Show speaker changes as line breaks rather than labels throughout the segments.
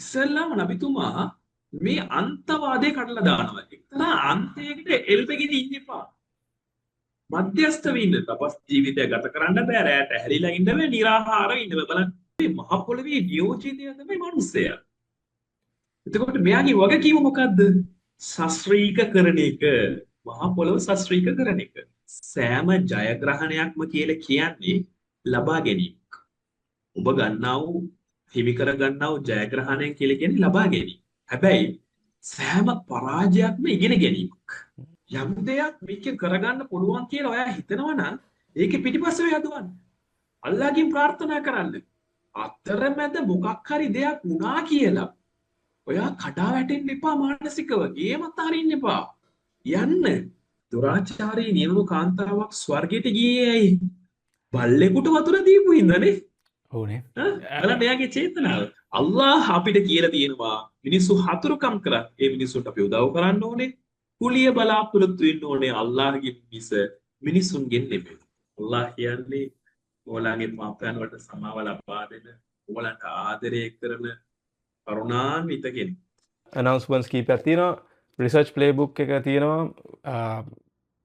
ඉස්සෙල්ලාම නබිතුමා මේ අන්තවාදය කඩලා දානවා. එක්තරා අන්තයකට එල්බගෙන ඉන්න එපා. මධ්‍යස්ථව ඉන්න. තපස් ජීවිතය ගත කරන්න බෑ, රැට ඇහැරිලා ඉන්න බෑ, නිරාහාරව ඉන්න බෑ. බලන්න මේ මහ පොළවේ නියෝජිතය තමයි මිනිස්සයා. එතකොට මෙයාගේ වගකීම මොකද්ද? ශස්ත්‍රීක කරන එක. මහ පොළව ශස්ත්‍රීක කරන එක. සෑම ජයග්‍රහණයක්ම කියලා කියන්නේ ලබා ගැනීමක්. ඔබ ගන්නා වූ හිමි කර ගන්නා වූ ජයග්‍රහණය කියලා කියන්නේ ලබා ගැනීම. හැබැයි සෑම පරාජයක්ම ඉගෙන ගැනීමක්. යම් දෙයක් මේක කරගන්න පුළුවන් කියලා ඔයා හිතනවා නම් ඒකේ පිටිපස්සේ ඔයා දුවන්න. අල්ලාහ්ගෙන් ප්‍රාර්ථනා කරන්න. අතරමැද මොකක් හරි දෙයක් වුණා කියලා ඔයා කඩා වැටෙන්න එපා මානසිකව. ගේම අතාරින්න එපා. යන්න. දුරාචාරී නියම කාන්තාවක් ස්වර්ගයට ගියේ ඇයි? බල්ලෙකුට වතුර දීපු හින්දානේ.
ඔව්නේ.
බලන්න එයාගේ චේතනාව. අල්ලාහ් අපිට කියලා තියෙනවා මිනිස්සු හතුරුකම් කරත් ඒ මිනිස්සුන්ට අපි උදව් කරන්න ඕනේ. කුලිය බලාපොරොත්තු වෙන්න ඕනේ අල්ලාහ්ගෙන් මිස මිනිසුන්ගෙන් නෙමෙයි. අල්ලාහ් කියන්නේ ඕලාගේ පාපයන් වලට සමාව ලබා දෙන, ඕලන්ට ආදරය කරන කරුණාන්විත කෙනෙක්.
ඇනවුන්ස්මන්ට්ස් කීපයක් තියෙනවා. රිසර්ච් ප්ලේබුක් එක තියෙනවා.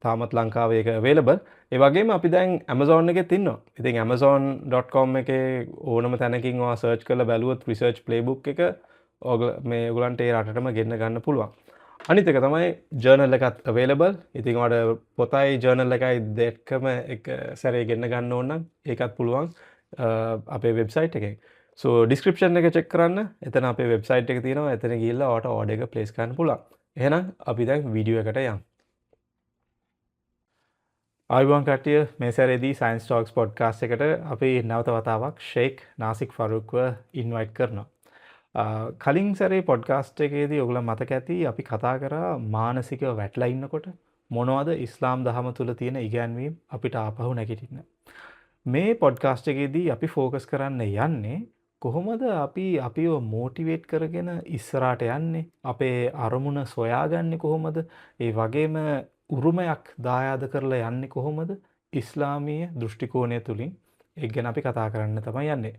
තාමත් ලංකාවේ ඒක අවේලබල්. ඒ වගේම අපි දැන් Amazon එකෙත් ඉන්නවා. ඉතින් amazon.com එකේ ඕනම තැනකින් ඔයා සර්ච් කරලා බැලුවොත් රිසර්ච් ප්ලේබුක් එක මේ ඔයගලන්ට ඒ රටටම ගෙන්න ගන්න පුළුවන්. අනිත් එක තමයි ජර්නල් එකත් අවේලබල්. ඉතින් ඔයාලට පොතයි ජර්නල් එකයි දෙකම එක සැරේ ගෙන්න ගන්න ඕන නම් ඒකත් පුළුවන් අපේ වෙබ්සයිට් එකෙන්. සෝ ඩිස්ක්‍රිප්ෂන් එක චෙක් කරන්න. එතන අපේ වෙබ්සයිට් එක තියෙනවා. එතන ගිහිල්ලා ඔයාලට ඕඩර් එක ප්ලේස් කරන්න පුළුවන්. එහෙනම් අපි දැන් වීඩියෝ එකට යමු. ආයුබෝවන් කට්ටිය, මේ සැරේදී සයන්ස් ටෝක්ස් පොඩ්කාස්ට් එකට අපි නැවත වතාවක් ෂේක් නාසික් ෆාරූක්ව ඉන්වයිට් කරනවා. කලින් සැරේ පොඩ්කාස්ට් එකේදී ඔයගොල්ලෝ මතක ඇති අපි කතා කරා මානසිකව වැටලා ඉන්නකොට මොනවද ඉස්ලාම් දහම තුල තියෙන ඉගැන්වීම් අපිට ආපහු නැගිටින්න. මේ පොඩ්කාස්ට් එකේදී අපි ෆෝකස් කරන්න යන්නේ කොහොමද අපි අපිව මෝටිවේට් කරගෙන ඉස්සරහට යන්නේ, අපේ අරමුණ සොයාගන්නේ කොහොමද, ඒ වගේම උරුමයක් දායාද කරලා යන්නේ කොහොමද ඉස්ලාමීය දෘෂ්ටි කෝණය තුලින්, ඒක ගැන අපි කතා කරන්න තමයි යන්නේ.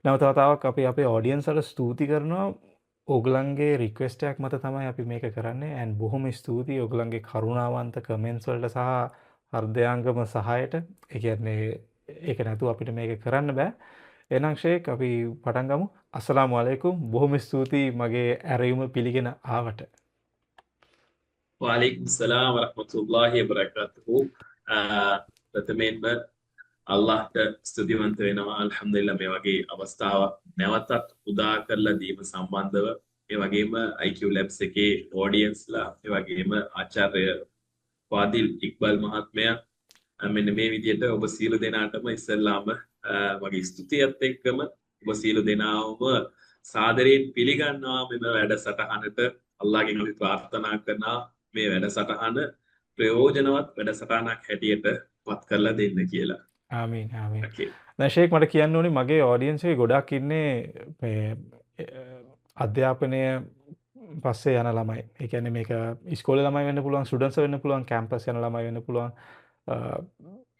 නැවත වතාවක් අපි අපේ ඔඩියන්ස් වලට ස්තුති කරනවා. ඕගොල්ලන්ගේ රික්වෙස්ට් එකක් මත තමයි අපි මේක කරන්නේ. ඇන්ඩ් බොහොම ස්තුතියි ඕගොල්ලන්ගේ කරුණාවන්ත කමෙන්ට්ස් වලට සහ හෘදයාංගම සහායට. ඒ කියන්නේ ඒක නැතුව අපිට මේක කරන්න බෑ. එහෙනම් ෂේක් අපි පටන් ගමු. අස්සලාමු අලයිකුම්. බොහොම ස්තුතියි මගේ ඇරයුම පිළිගෙන ආවට.
වඅලයිකුම් සලාම් වරහමතුල්ලාහි වබරකාතුහු. ප්‍රථමයෙන්ම අල්ලාහ්ට ස්තුතිවන්ත වෙනවා. අල්හම්දුලිල්ලාහ් මේ වගේ අවස්ථාවක් නැවතත් උදා කරලා දීම සම්බන්ධව, ඒ වගේම IQ Labs එකේ ඔඩියන්ස්ලා, ඒ වගේම ආචාර්ය ෆාදිල් ඉක්බල් මහත්මයා, මෙන්න මේ විදිහට ඔබ සියලු දෙනාටම ඉස්සෙල්ලාම මගේ ස්තුතියත් එක්කම ඔබ සියලු දෙනාවම සාදරයෙන් පිළිගන්නවා මෙම වැඩසටහනට. අල්ලාහ්ගෙන් අපි ප්‍රාර්ථනා කරනවා මේ වැඩසටහන ප්‍රයෝජනවත් වැඩසටහනක් හැටියට පත් කරලා දෙන්න කියලා.
ආමීන් ආමීන්. දැන් ෂේක් මට කියන්න ඕනේ මගේ ඔඩියන්ස් එකේ ගොඩක් ඉන්නේ මේ අධ්‍යාපනය පස්සේ යන ළමයි. ඒ කියන්නේ මේක ඉස්කෝලේ ළමයි වෙන්න පුළුවන්, ස්ටුඩන්ට්ස් වෙන්න පුළුවන්, කැම්පස් යන ළමයි වෙන්න පුළුවන්,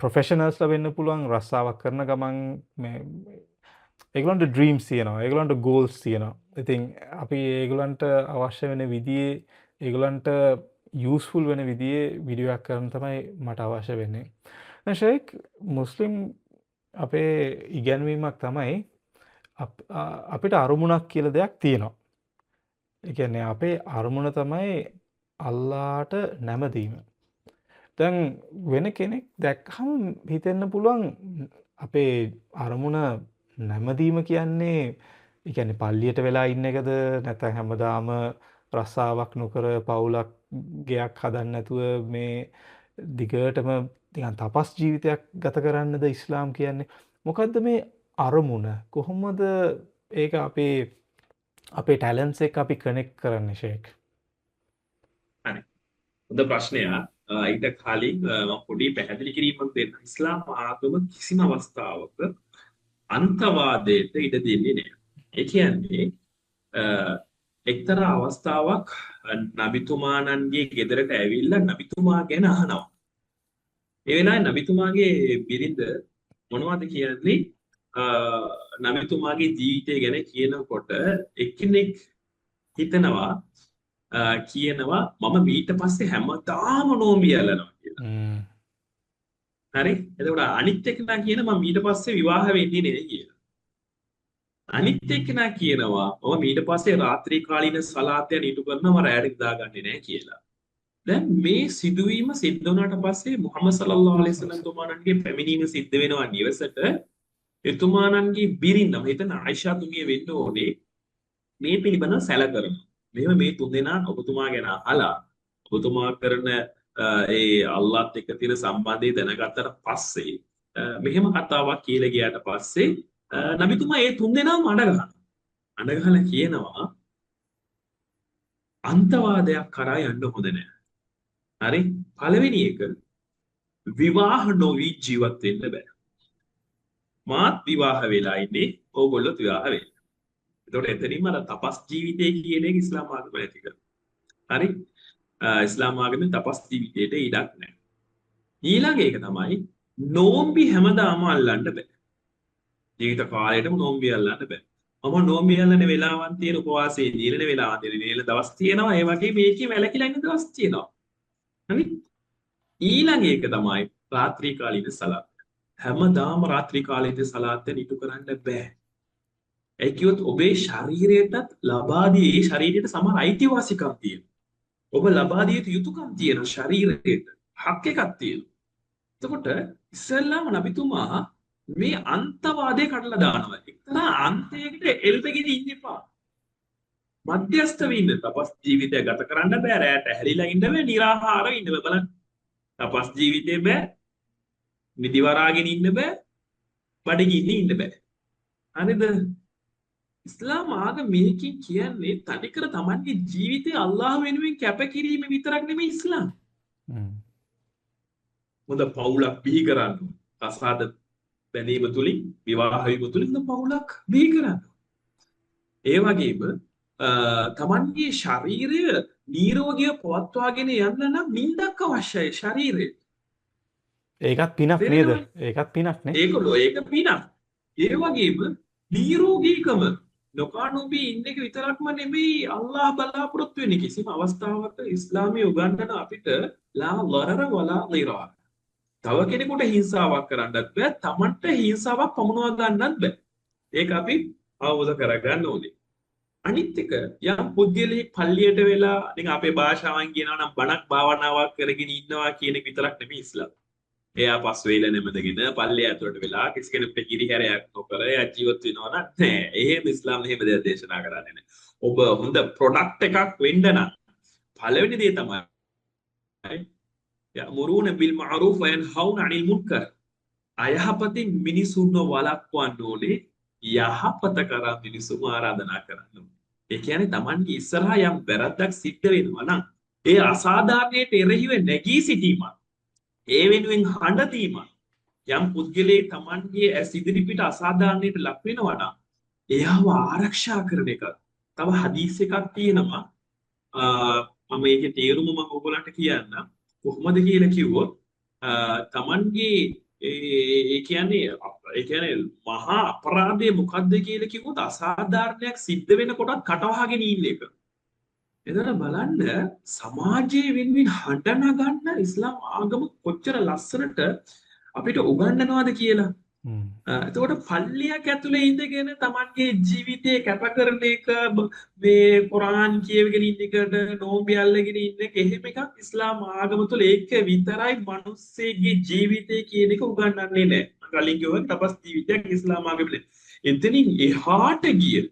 ප්‍රොෆෙෂනල්ස්ලා වෙන්න පුළුවන්, රස්සාවක් කරන ගමන් මේ ඒගොල්ලන්ට ඩ්‍රීම්ස් තියෙනවා, ඒගොල්ලන්ට ගෝල්ස් තියෙනවා. ඉතින් අපි ඒගොල්ලන්ට අවශ්‍ය වෙන විදිහේ, ඒගොල්ලන්ට යූස්ෆුල් වෙන විදිහේ වීඩියෝ එකක් කරන්න තමයි මට අවශ්‍ය වෙන්නේ. දැන් ෂේක්, මුස්ලිම් අපේ ඉගැන්වීමක් තමයි අපිට අරමුණක් කියලා දෙයක් තියෙනවා. ඒ කියන්නේ අපේ අරමුණ තමයි අල්ලාහට නැමදීම. දැන් වෙන කෙනෙක් දැක්කහම හිතෙන්න පුළුවන් අපේ අරමුණ නැමදීම කියන්නේ ඒ කියන්නේ පල්ලියට වෙලා ඉන්න එකද, නැත්නම් හැමදාම රස්සාවක් නොකර පවුලක් ගෙයක් හදන්න නැතුව මේ දිගටම නිකන් තපස් ජීවිතයක් ගත කරන්නද ඉස්ලාම් කියන්නේ? මොකද්ද මේ අරමුණ? කොහොමද ඒක අපේ අපේ ටැලන්ට්ස් එක්ක අපි කනෙක්ට් කරන්නේ ෂේක්?
හරි. හොඳ ප්‍රශ්නයක්. ඊට කලින් මම පොඩි පැහැදිලි කිරීමක් දෙන්න. ඉස්ලාම් ආගම කිසිම අවස්ථාවක අන්තවාදයට ඉඩ දෙන්නේ නෑ. ඒ කියන්නේ එක්තරා අවස්ථාවක් නබිතුමාණන්ගේ ගෙදරට ඇවිල්ලා නබිතුමා ගැන අහනවා. ඒ වෙලාවේ නබිතුමාගේ බිරිඳ මොනවද කියන්නේ? නබිතුමාගේ ජීවිතය ගැන කියනකොට එක්කෙනෙක් හිතනවා කියනවා මම ඊට පස්සේ හැමදාම නෝම්බි අල්ලනවා කියලා. හරි? එතකොට අනිත් එක්කෙනා කියන මම ඊට පස්සේ විවාහ වෙන්නේ නෑ කියලා. අනිත් එක්කෙනා කියනවා මම ඊට පස්සේ රාත්‍රී කාලීන සලාතයන් ඉටු කරනවා මම රැයට නිදාගන්නේ නෑ කියලා. දැන් මේ සිදුවීම සිද්ධ වුණාට පස්සේ මුහම්මද් සල්ලල්ලාහු අලයිහි වසල්ලම් තුමාණන්ගේ පැමිණීම සිද්ධ වෙනවා නිවසට. එතුමාණන්ගේ බිරිඳ මම හිතන ආයිෂා තුමිය වෙන්න ඕනේ මේ පිළිබඳව සැල කරනවා. මෙහෙම මේ තුන්දෙනා ඔබතුමා ගැන අහලා ඔබතුමා කරන ඒ අල්ලාහ්ත් එක්ක තියෙන සම්බන්ධය දැනගත්තට පස්සේ මෙහෙම කතාවක් කියලා ගියාට පස්සේ නබිතුමා ඒ තුන්දෙනාම අඬ ගහනවා. අඬ ගහලා කියනවා අන්තවාදයක් කරා යන්න හොඳ නෑ. හරි? පළවෙනි එක විවාහ නොවි ජීවත් වෙන්න බෑ. මාත් විවාහ වෙලා ඉන්නේ, ඕගොල්ලොත් විවාහ වෙන්න. එතකොට එතනින්ම අර තපස් ජීවිතය කියන එක ඉස්ලාම් ආගම නැති කරනවා. හරි? ඉස්ලාම් ආගමේ තපස් ජීවිතයට ඉඩක් නැහැ. ඊළඟ එක තමයි නෝම්බි හැමදාම අල්ලන්න බෑ. ජීවිත කාලයටම නෝම්බි අල්ලන්න බෑ. මම නෝම්බි අල්ලන වෙලාවන් තියෙන උපවාසයේ නිලන වෙලාවන් තියෙන නිලන දවස් තියෙනවා. ඒ වගේ මේකේ වැලකිලා ඉන්න දවස් තියෙනවා. හරි? ඊළඟ එක තමයි රාත්‍රී කාලීන සලාත්. හැමදාම රාත්‍රී කාලීන සලාත් ඉටු කරන්න බෑ. ඒ කිව්වොත් ඔබේ ශරීරයටත් ලබා දී ඒ ශරීරයට සමහර අයිතිවාසිකම් තියෙනවා. ඔබ ලබා දිය යුතු යුතුකම් තියෙනවා ශරීරයට. හක් එකක් තියෙනවා. එතකොට ඉස්සෙල්ලාම නබිතුමා මේ අන්තවාදය කඩලා දානවා. එක්තරා අන්තයකට එල්බගෙන ඉන්න එපා. මධ්‍යස්ථ වෙන්න. තපස් ජීවිතය ගත කරන්න බෑ. රැට ඇහැරිලා ඉන්න බෑ. නිරාහාරව ඉන්න බෑ. බලන්න. තපස් ජීවිතේ බෑ. නිදි වරාගෙන ඉන්න බෑ. බඩගින්නේ ඉන්න බෑ. හරිද? ඉස්ලාම් ආගම මේකෙන් කියන්නේ තනිකර තමන්ගේ ජීවිතය අල්ලාහ් වෙනුවෙන් කැපකිරීම විතරක් නෙමෙයි ඉස්ලාම්. හොඳ පවුලක් බිහි කරන්න ඕන. කසාද බැඳීම තුලින් විවාහ වීම තුලින් හොඳ පවුලක් බිහි කරන්න ඕන. ඒ වගේම තමන්ගේ ශරීරය නිරෝගීව පවත්වාගෙන යන්න නම් නිින්දක් අවශ්‍යයි ශරීරයට.
ඒකත් පිනක් නේද? ඒකත් පිනක් නේ.
ඒක පිනක්. ඒ වගේම නිරෝගීකම නොකානුබී ඉන්න එක විතරක්ම නෙමෙයි අල්ලාහ් බලාපොරොත්තු වෙන්නේ. කිසිම අවස්ථාවක ඉස්ලාමයේ උගන්වන අපිට ලා ලරර වලා ලිරාර. තව කෙනෙකුට හිංසාවක් කරන්නත් බෑ, තමන්ට හිංසාවක් පමුණවා ගන්නත් බෑ. ඒක අපි අවබෝධ කරගන්න ඕනේ. අනිත් එක යම් පුද්ගලයෙක් පල්ලියට වෙලා නිකන් අපේ භාෂාවෙන් කියනවා නම් බණක් භාවනාවක් කරගෙන ඉන්නවා කියන එක විතරක් නෙමෙයි ඉස්ලාම. එයා පස් වේල නැමදගෙන පල්ලිය ඇතුළට වෙලා කිසි කෙනෙකුට කිරිහැරයක් නොකර එයා ජීවත් වෙනවා නම් නෑ. එහෙම ඉස්ලාම් එහෙම දෙයක් දේශනා කරන්නේ නෑ. ඔබ හොඳ ප්‍රොඩක්ට් එකක් වෙන්න නම් පළවෙනි දේ තමයි යමුරුන බිල් මඅරූෆ් වයන්හවුන අනිල් මුන්කර්. අයහපතින් මිනිසුන්ව වළක්වන්න ඕනේ, යහපත කරා මිනිසුන්ව ආරාධනා කරන්න ඕනේ. ඒ කියන්නේ Tamange ඉස්සරහා යම් වැරද්දක් සිද්ධ වෙනවා නම් ඒ අසාධාරණයට එරෙහිව නැගී සිටීමක්, ඒ වෙනුවෙන් හඬ දීමක්, යම් පුද්ගලයෙක් Tamange ඇස් ඉදිරිපිට අසාධාරණයට ලක් වෙනවා නම් එයාව ආරක්ෂා කරන එක. තව හදීස් එකක් තියෙනවා. මම ඒකේ තේරුම මම ඔයගොල්ලන්ට කියන්නම්. කොහොමද කියලා කිව්වොත් Tamange ඒ කියන්නේ මහා අපරාධය මොකද්ද කියලා කිව්වොත් අසාධාරණයක් සිද්ධ වෙනකොටත් කටවහගෙන ඉන්න එක. එතන බලන්න සමාජයේ වෙනුවෙන් හඬ නගන්න ඉස්ලාම් ආගම කොච්චර ලස්සනට අපිට උගන්වනවද කියලා. එතකොට පල්ලියක් ඇතුලේ ඉඳගෙන Tamanගේ ජීවිතේ කැප කරන එක, මේ කුරාන් කියවගෙන ඉන්න එකට, නෝම්බි අල්ලගෙන ඉන්න එක, එහෙම එකක් ඉස්ලාම් ආගම තුළ ඒක විතරයි මිනිස්සෙගේ ජීවිතේ කියන එක උගන්වන්නේ නැහැ. මම කලින් කිව්වා තපස් ජීවිතයක් ඉස්ලාම් ආගමේ. එතනින් එහාට ගිය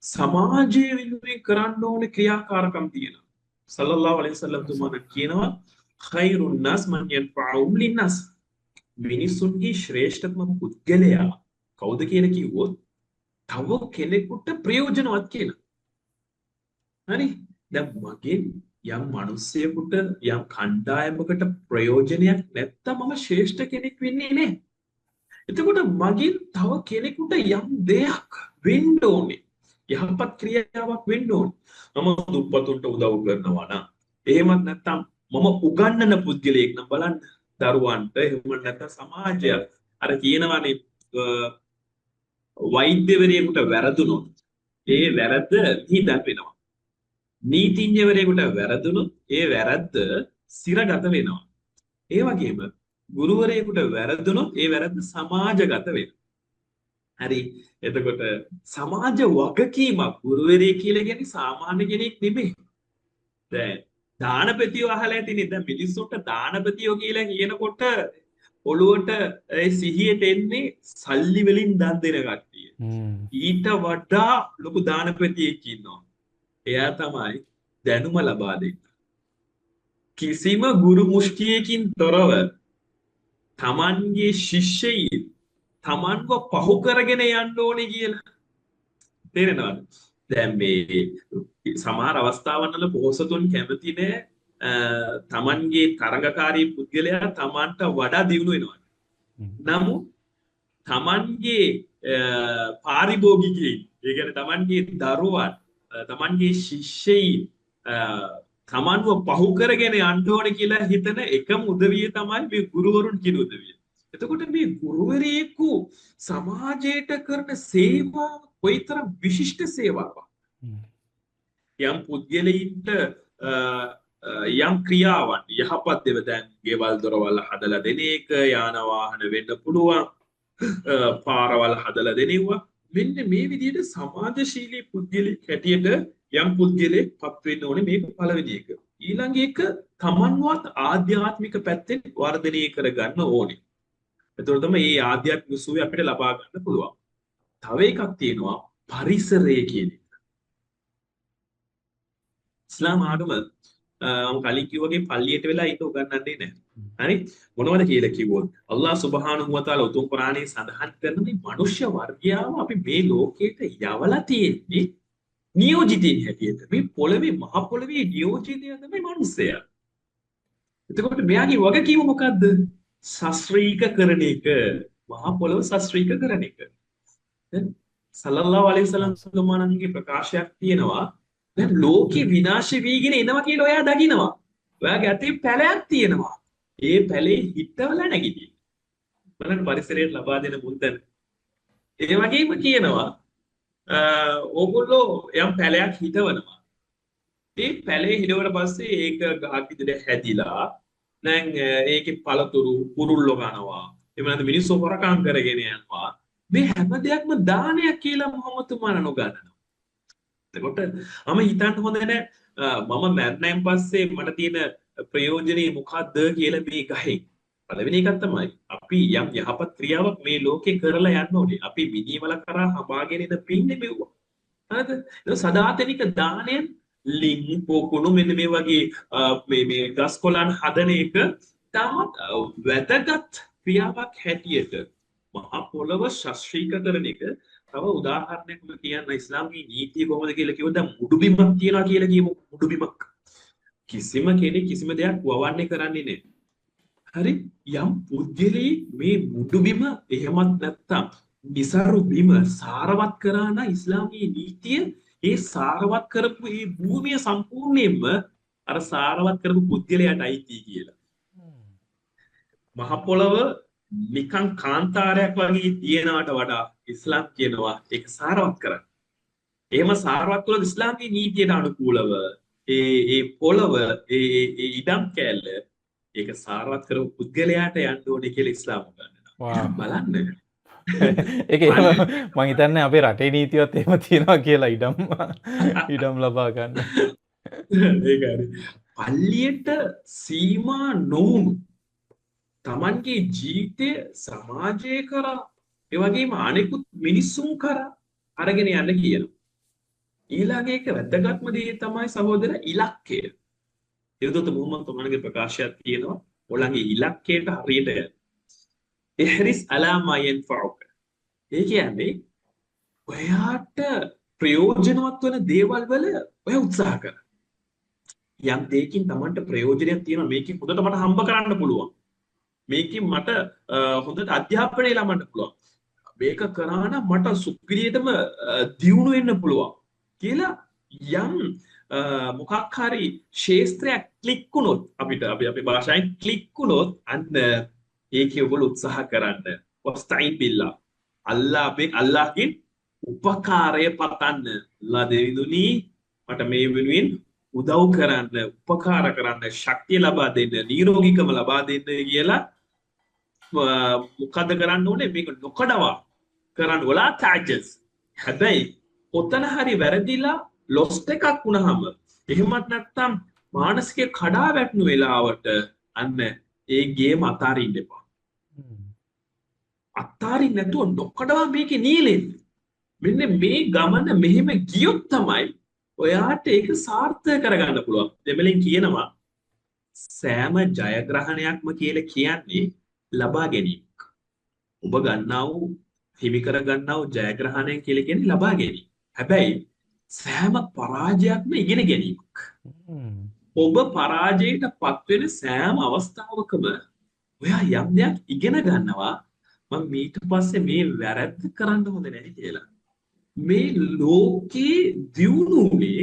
සමාජය වෙනුවෙන් කරන්න ඕන ක්‍රියාකාරකම් තියෙනවා. සල්ලල්ලාහු අලයිහි වසල්ලම් තුමාට කියනවා ඛයිරුන් නාස් මන් යන්ෆഉහුම් ලින්නාස්. මිනිසුන්ගේ ශ්‍රේෂ්ඨතම පුද්ගලයා කවුද කියලා කිව්වොත් තව කෙනෙකුට ප්‍රයෝජනවත් කියලා. හරි? දැන් මගෙන් යම් මිනිස්සෙකුට යම් කණ්ඩායමකට ප්‍රයෝජනයක් නැත්තම් මම ශ්‍රේෂ්ඨ කෙනෙක් වෙන්නේ නැහැ. එතකොට මගෙන් තව කෙනෙකුට යම් දෙයක් වෙන්න ඕනේ. යහපත් ක්‍රියාවක් වෙන්න ඕනේ. මම දුප්පතුන්ට උදව් කරනවා නම්, එහෙමත් නැත්තම් මම උගන්වන පුද්ගලයෙක් නම් බලන්න දරුවන්ට, එහෙම නැත්නම් සමාජය අර කියනවානේ වෛද්‍යවරයෙකුට වැරදුනොත් ඒ වැරද්ද විහිදන් වෙනවා. නීතිඥවරයෙකුට වැරදුනොත් ඒ වැරද්ද සිරගත වෙනවා. ඒ වගේම ගුරුවරයෙකුට වැරදුනොත් ඒ වැරද්ද සමාජගත වෙනවා. හරි. එතකොට සමාජ වගකීමක් ගුරුවරයෙක් කියලා කියන්නේ සාමාන්‍ය කෙනෙක් නෙමෙයි. දැන් දානපතියෝ අහලා ඇතිනේ. දැන් මිනිස්සුන්ට දානපතියෝ කියලා කියනකොට ඔළුවට ඒ සිහියට එන්නේ සල්ලි වලින් දන් දෙන කට්ටිය. ඊට වඩා ලොකු දානපතියෙක් ඉන්නවා. එයා තමයි දැනුම ලබා දෙන්නේ. කිසිම ගුරු මුෂ්ටියකින් තොරව තමන්ගේ ශිෂ්‍යයින් තමන්ව පහු කරගෙන යන්න ඕනේ කියලා. තේරෙනවද? දැන් මේ සමහර අවස්ථාවන් වල පොහොසතුන් කැමති නෑ තමන්ගේ තරඟකාරී පුද්ගලයා තමන්ට වඩා දියුණු වෙනවා. නමුත් තමන්ගේ පාරිභෝගිකයින්, ඒ කියන්නේ තමන්ගේ දරුවන්, තමන්ගේ ශිෂ්‍යයින් තමන්ව පහු කරගෙන යන්න ඕනේ කියලා හිතන එකම උදවිය තමයි මේ ගුරුවරුන් කියන උදවිය. එතකොට මේ ගුරුවරයෙකු සමාජයට කරන සේවාව කොයිතරම් විශිෂ්ට සේවාවක්. යම් පුද්ගලයින්ට යම් ක්‍රියාවන් යහපත් දේව, දැන් ගෙවල් දොරවල් හදලා දෙන එක, යාන වාහන වෙන්න පුළුවන්, පාරවල් හදලා දෙනවා. මෙන්න මේ විදිහට සමාජශීලී පුද්ගලෙක් හැටියට යම් පුද්ගලෙක් පත් වෙන්න ඕනේ. මේක පළවෙනි එක. ඊළඟ එක තමන්වත් ආධ්‍යාත්මික පැත්තෙන් වර්ධනය කරගන්න ඕනේ. එතකොට තමයි මේ ආධ්‍යාත්මික සුවය අපිට ලබා ගන්න පුළුවන්. තව එකක් තියෙනවා පරිසරය කියන එක. ඉස්ලාම් ආගම මම කලින් කිව්වා වගේ පල්ලියට වෙලා ඉන්න උගන්වන්නේ නැහැ. හරි? මොනවද කියලා කිව්වොත් අල්ලාහ් සුබ්හානහු වතාලා උතුම් කුරානයේ සඳහන් කරන මේ මනුෂ්‍ය වර්ගයාව අපි මේ ලෝකයට යවලා තියෙන්නේ නියෝජිතයින් හැටියට. මේ පොළවේ, මහ පොළවේ නියෝජිතය තමයි මිනිස්සයා. එතකොට මෙයාගේ වගකීම මොකද්ද? ශස්ත්‍රීක කරන එක. මහ පොළව ශස්ත්‍රීක කරන එක. දැන් සල්ලල්ලාහු අලයිහි වසල්ලම් තුමාණන්ගේ ප්‍රකාශයක් තියෙනවා. දැන් ලෝකෙ විනාශ වීගෙන එනවා කියලා ඔයා දකිනවා. ඔයාගේ අතේ පැලයක් තියෙනවා. ඒ පැලේ හිටවලා නැගිටින්න. බලන්න පරිසරයට ලබා දෙන මුල්තැන. ඒ වගේම කියනවා ඕගොල්ලෝ යම් පැලයක් හිටවනවා. ඒ පැලේ හිටවුවට පස්සේ ඒක ගහක් විදිහට හැදිලා දැන් ඒකේ පළතුරු කුරුල්ලෝ කනවා. එහෙම නැත්නම් මිනිස්සු හොරකම් කරගෙන යනවා. මේ හැම දෙයක්ම දානයක් කියලා මොහොමද් තුමාණන් උගන්වනවා. එතකොට මම හිතන්න හොඳ නෑ මම මැරෙනයින් පස්සේ මට තියෙන ප්‍රයෝජනේ මොකද්ද කියලා මේ ගහෙන්. පළවෙනි එකක් තමයි අපි යම් යහපත් ක්‍රියාවක් මේ ලෝකේ කරලා යන්න ඕනේ. අපි මිනීමල කරා හඹාගෙන එන පින් නෙමෙව්වා. හරිද? ඒක සදාතනික දානයන් ලිං පොකුණු මෙන්න මේ වගේ මේ මේ ගස් කොළන් හදන එක තාමත් වැදගත් ක්‍රියාවක් හැටියට මහ පොළව ශස්ත්‍රීක කරන එක. තව උදාහරණයක් මම කියන්න, ඉස්ලාමයේ නීතිය කොහොමද කියලා කිව්වොත් දැන් මුඩු බිමක් තියනවා කියලා කියමු. මුඩු බිමක් කිසිම කෙනෙක් කිසිම දෙයක් වවන්නේ කරන්නේ නැහැ. හරි, යම් පුද්ගලයෙක් මේ මුඩු බිම එහෙමත් නැත්තම් නිසරු බිම සාරවත් කරා නම් ඉස්ලාමයේ නීතිය ඒ සාරවත් කරපු ඒ භූමිය සම්පූර්ණයෙන්ම අර සාරවත් කරපු පුද්ගලයාට අයිති කියලා. මහ පොළව නිකන් කාන්තාරයක් වගේ තියෙනවට වඩා ඉස්ලාම් කියනවා ඒක සාරවත් කරන්න. එහෙම සාරවත් කළොත් ඉස්ලාමයේ නීතියට අනුකූලව ඒ ඒ පොළව ඒ ඒ ඉඩම් කෑල්ල ඒක සාරවත් කරපු පුද්ගලයාට යන්න ඕනේ කියලා ඉස්ලාම උගන්වනවා. බලන්න.
ඒක එහෙම මං හිතන්නේ අපේ රටේ නීතියත් එහෙම තියෙනවා කියලා ඉඩම් ඉඩම් ලබා ගන්න.
ඒක හරි. පල්ලියට සීමා නොවුණු තමන්ගේ ජීවිතය සමාජය කරා ඒ වගේම අනෙකුත් මිනිස්සුන් කරා අරගෙන යන්න කියනවා. ඊළඟ එක වැදගත්ම දේ තමයි සහෝදර ඉලක්කය. හිරුදොත මුහම්මද් තුමාණන්ගේ ප්‍රකාශයක් තියෙනවා. ඔයාලගේ ඉලක්කයට හරියට යන්න. ඉහ්රිස් අලා මා යන්ෆഉක. ඒ කියන්නේ ඔයාට ප්‍රයෝජනවත් වන දේවල් වල ඔයා උත්සාහ කරන්න. යම් දෙයකින් තමන්ට ප්‍රයෝජනයක් තියෙනවා, මේකෙන් හොඳට මට හම්බ කරන්න පුළුවන්, මේකෙන් මට හොඳට අධ්‍යාපනය ලබන්න පුළුවන්, මේක කරා නම් මට සුපිරියටම දියුණු වෙන්න පුළුවන් කියලා යම් මොකක් හරි ක්ෂේත්‍රයක් ක්ලික් වුණොත්, අපිට අපි අපේ භාෂාවෙන් ක්ලික් වුණොත් අන්න ඒකේ ඔයගොල්ලෝ උත්සාහ කරන්න. වස්තයින් බිල්ලා. අල්ලාහ්ගෙන් උපකාරය පතන්න. අල්ලාහ් දෙවිඳුනි මට මේ වෙනුවෙන් උදව් කරන්න, උපකාර කරන්න, ශක්තිය ලබා දෙන්න, නිරෝගීකම ලබා දෙන්න කියලා මොකද කරන්න ඕනේ? මේක නොකඩවා කරන්න. වලා තාජස්. හැබැයි ඔතන හරි වැරදිලා ලොස්ට් එකක් වුණාම, එහෙමත් නැත්නම් මානසික කඩා වැටුණු වෙලාවට අන්න ඒ ගේම අතාරින්න එපා. අතාරින්න නැතුව නොකඩවා මේකේ නීලෙන්න. මෙන්න මේ ගමන මෙහෙම ගියොත් තමයි ඔයාට ඒක සාර්ථක කරගන්න පුළුවන්. දෙමළෙන් කියනවා සෑම ජයග්‍රහණයක්ම කියලා කියන්නේ ලබා ගැනීමක්. ඔබ ගන්නා වූ හිමි කර ගන්නා වූ ජයග්‍රහණය කියලා කියන්නේ ලබා ගැනීම. හැබැයි සෑම පරාජයක්ම ඉගෙන ගැනීමක්. ඔබ පරාජයට පත්වෙන සෑම අවස්ථාවකම ඔයා යම් දෙයක් ඉගෙන ගන්නවා, මම ඊට පස්සේ මේ වැරද්ද කරන්න හොඳ නෑ කියලා. මේ ලෝකේ දියුණුවේ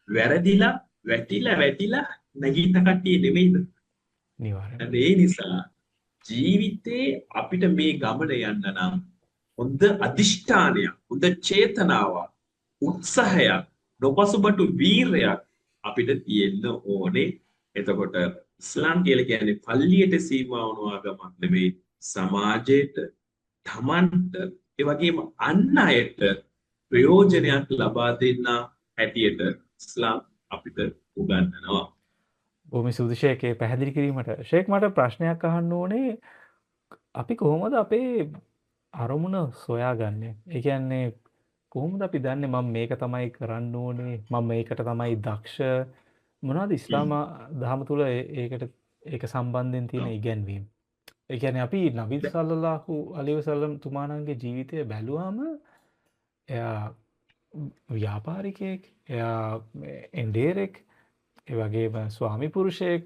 වැරදිලා වැටිලා වැටිලා නැගිට කට්ටිය නෙමෙයිද?
අනිවාර්යයෙන්ම.
ඒ නිසා ජීවිතේ අපිට මේ ගමන යන්න නම් හොඳ අධිෂ්ඨානයක්, හොඳ චේතනාවක්, උත්සාහයක්, නොපසුබටු වීරයක් අපිට තියෙන්න ඕනේ. එතකොට ඉස්ලාම් කියලා කියන්නේ පල්ලියට සීමා වුණු ආගමක් නෙමෙයි, සමාජයට, තමන්ට, ඒ වගේම අන් අයට ප්‍රයෝජනයක් ලබා දෙන්න හැටියට ඉස්ලාම් අපිට උගන්වනවා.
බොහොම ස්තුතියි ෂේක් ඒ පැහැදිලි කිරීමට. ෂේක් මට ප්‍රශ්නයක් අහන්න ඕනේ. අපි කොහොමද අපේ අරමුණ සොයාගන්නේ? ඒ කියන්නේ කොහොමද අපි දන්නේ මම මේක තමයි කරන්න ඕනේ, මම මේකට තමයි දක්ෂ? මොනවද ඉස්ලාම දහම තුල ඒකට ඒක සම්බන්ධයෙන් තියෙන ඉගැන්වීම්? ඒ කියන්නේ අපි නබී සල්ලල්ලාහු අලයිහි වසල්ලම් තුමාණන්ගේ ජීවිතය බැලුවාම එයා ව්‍යාපාරිකයෙක්, එයා එන්ඩේරෙක්, ඒ වගේම ස්වාමි පුරුෂයෙක්,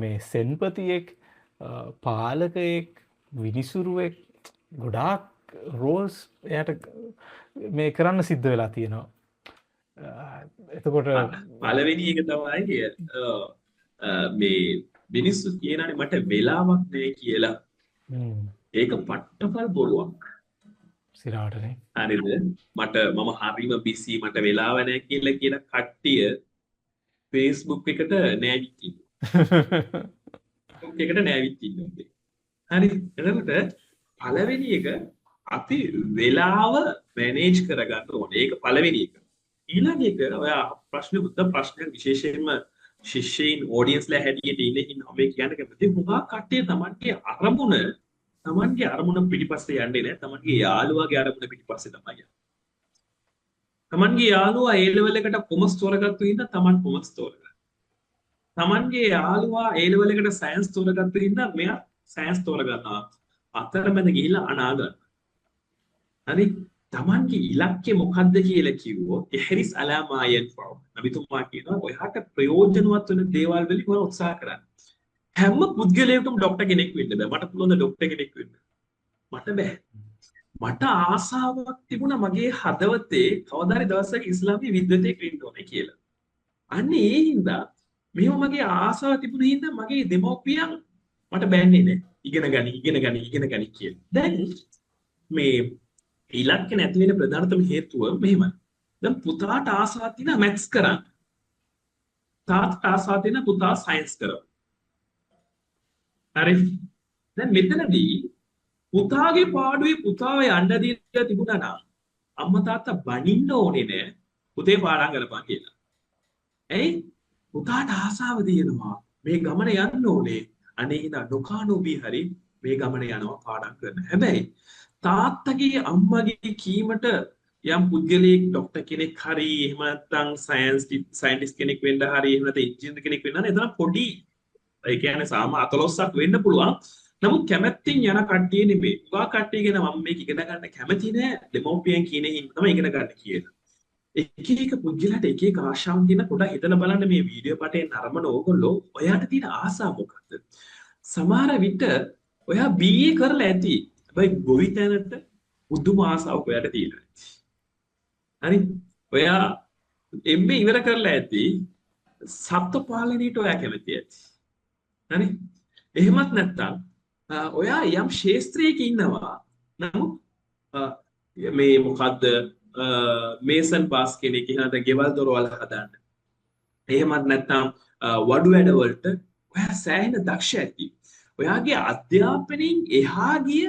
මේ සෙන්පතියෙක්, පාලකයෙක්, විනිසුරුවෙක්, ගොඩාක් රෝල්ස් එයාට මේ කරන්න සිද්ධ වෙලා තියෙනවා. එතකොට
පළවෙනි එක තමයි මේ මිනිස්සු කියනනේ මට වෙලාවක් නෑ කියලා. ඒක පට්ටපල් බොරුවක්.
සිරාවටනේ.
හරිද? මම හරිම බිසි, මට වෙලාව නෑ කියලා කියන කට්ටිය Facebook එකට නෑවිත් ඉන්නවා. Facebook එකට නෑවිත් ඉන්නවා. හරි. එතකොට පළවෙනි එක අපි වෙලාව මැනේජ් කරගන්න ඕනේ. ඒක පළවෙනි එක. ඊළඟ එක ඔයා ප්‍රශ්න උත්තර ප්‍රශ්න විශේෂයෙන්ම ශිෂ්‍යයින් ඔඩියන්ස්ලා හැටියට ඉන්න හින්දා මේ කියන්න කැමති හුඟක් කට්ටිය තමන්ගේ අරමුණ පිටිපස්සේ යන්නේ නෑ. තමන්ගේ යාළුවාගේ අරමුණ පිටිපස්සේ තමයි යන්නේ. තමන්ගේ යාළුවා ඒ ලෙවල් එකට කොමර්ස් තෝරගත්තු හින්දා තමන් කොමර්ස් තෝරගන්නවා. තමන්ගේ යාළුවා ඒ ලෙවල් එකට සයන්ස් තෝරගත්තු හින්දා මෙයා සයන්ස් තෝරගන්නවා. අතරමැද ගිහිල්ලා අනා ගන්නවා. හරි? තමන්ගේ ඉලක්කය මොකද්ද කියලා කිව්වොත් ඉහරිස් අලා මා යන්ෆઉ. නබිතුමා කියනවා ඔයාට ප්‍රයෝජනවත් වෙන දේවල් වලින් ඔයා උත්සාහ කරන්න. හැම පුද්ගලයෙකුටම ඩොක්ටර් කෙනෙක් වෙන්න බෑ. මට පුළුවන් ද ඩොක්ටර් කෙනෙක් වෙන්න? මට බෑ. මට ආසාවක් තිබුණා මගේ හදවතේ කවදා හරි දවසක ඉස්ලාමීය විද්වතෙක් වෙන්න ඕනේ කියලා. අන්න ඒ හින්දා මෙහෙම මගේ ආසාව තිබුණ හින්දා මගේ දෙමව්පියන් මට බෑන්නේ නෑ. ඉගෙන ගනි, ඉගෙන ගනි, ඉගෙන ගනි කියලා. දැන් මේ ඉලක්ක නැති වෙන ප්‍රධානතම හේතුව මෙහෙමයි. දැන් පුතාට ආසාවක් තියෙනවා මැත්ස් කරන්න. තාත්තට ආසාවක් තියෙනවා පුතා සයන්ස් කරන්න. හරි. දැන් මෙතනදී පුතාගේ පාඩුවේ පුතාව යන්න දීලා තිබුණා නම් අම්මා තාත්තා බනින්න ඕනේ නෑ පුතේ පාඩම් කරපන් කියලා. ඇයි? පුතාට ආසාව තියෙනවා මේ ගමන යන්න ඕනේ. අනේ හිනා නොකානෝබී හරි මේ ගමන යනවා පාඩම් කරන්න. හැබැයි තාත්තගේ අම්මගේ කීමට යම් පුද්ගලයෙක් ඩොක්ටර් කෙනෙක් හරි එහෙම නැත්නම් සයන්ටිස්ට් කෙනෙක් වෙන්න හරි එහෙම නැත්නම් ඉංජිනේරු කෙනෙක් වෙන්න හරි එතන පොඩි ඒ කියන්නේ සාම අතලොස්සක් වෙන්න පුළුවන්. නමුත් කැමැත්තෙන් යන කට්ටිය නෙමෙයි. උගා කට්ටිය ගැන මම මේක ඉගෙන ගන්න කැමති නෑ. දෙමව්පියන් කියන හින්දා තමයි ඉගෙන ගන්න කියලා. එක එක පුද්ගලයාට එක එක ආශාවන් තියෙන පොඩක් හිතලා බලන්න මේ වීඩියෝ පටේ නරඹන ඕගොල්ලෝ ඔයාට තියෙන ආසාව මොකක්ද? සමහර විට ඔයා BA කරලා ඇති. හැබැයි ගොවිතැනට පුදුම ආසාවක් ඔයාට තියෙනවා. හරි? ඔයා MA ඉවර කරලා ඇති. සත්ව පාලනයට ඔයා කැමති ඇති. හරි? එහෙමත් නැත්නම් ඔයා යම් ක්ෂේත්‍රයක ඉන්නවා. නමුත් මේ මොකද්ද මේසන් පාස් කෙනෙක්, එහෙම නැත්නම් ගෙවල් දොරවල් හදන්න. එහෙමත් නැත්නම් වඩු වැඩ වලට ඔයා සෑහෙන දක්ෂ ඇති. ඔයාගේ අධ්‍යාපනයෙන් එහා ගිය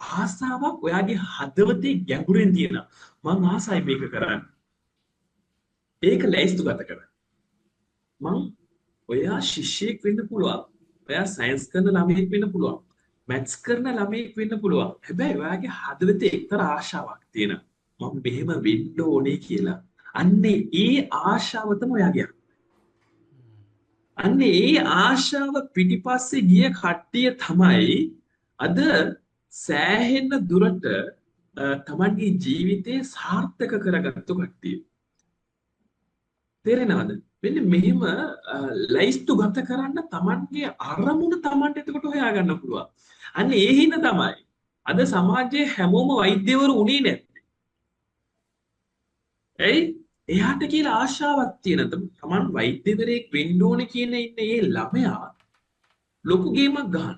ආසාවක් ඔයාගේ හදවතේ ගැඹුරෙන් තියෙනවා. මං ආසයි මේක කරන්න. ඒක ලැයිස්තු ගත කරන්න. මං ඔයා ශිෂ්‍යයෙක් වෙන්න පුළුවන්. ඔයා සයන්ස් කරන ළමයෙක් වෙන්න පුළුවන්. මැත්ස් කරන ළමයෙක් වෙන්න පුළුවන්. හැබැයි ඔයාගේ හදවතේ එක්තරා ආශාවක් තියෙනවා. මම මෙහෙම වෙන්න ඕනේ කියලා. අන්නේ ඒ ආශාව තමයි ඔයාගේ. අන්නේ ඒ ආශාව පිටිපස්සේ ගිය කට්ටිය තමයි අද සෑහෙන දුරට තමන්ගේ ජීවිතේ සාර්ථක කරගත්තු කට්ටිය. තේරෙනවද? මෙන්න මෙහෙම ලැයිස්තු ගත කරන්න තමන්ගේ අරමුණ තමන්ට එතකොට හොයාගන්න පුළුවන්. අන්න ඒ හින්දා තමයි අද සමාජයේ හැමෝම වෛද්‍යවරු උනේ නැත්තේ. ඇයි? එයාට කියලා ආශාවක් තියෙන තමන් වෛද්‍යවරයෙක් වෙන්න ඕනේ කියන ඉන්න ඒ ළමයා ලොකු ගේමක් ගහනවා.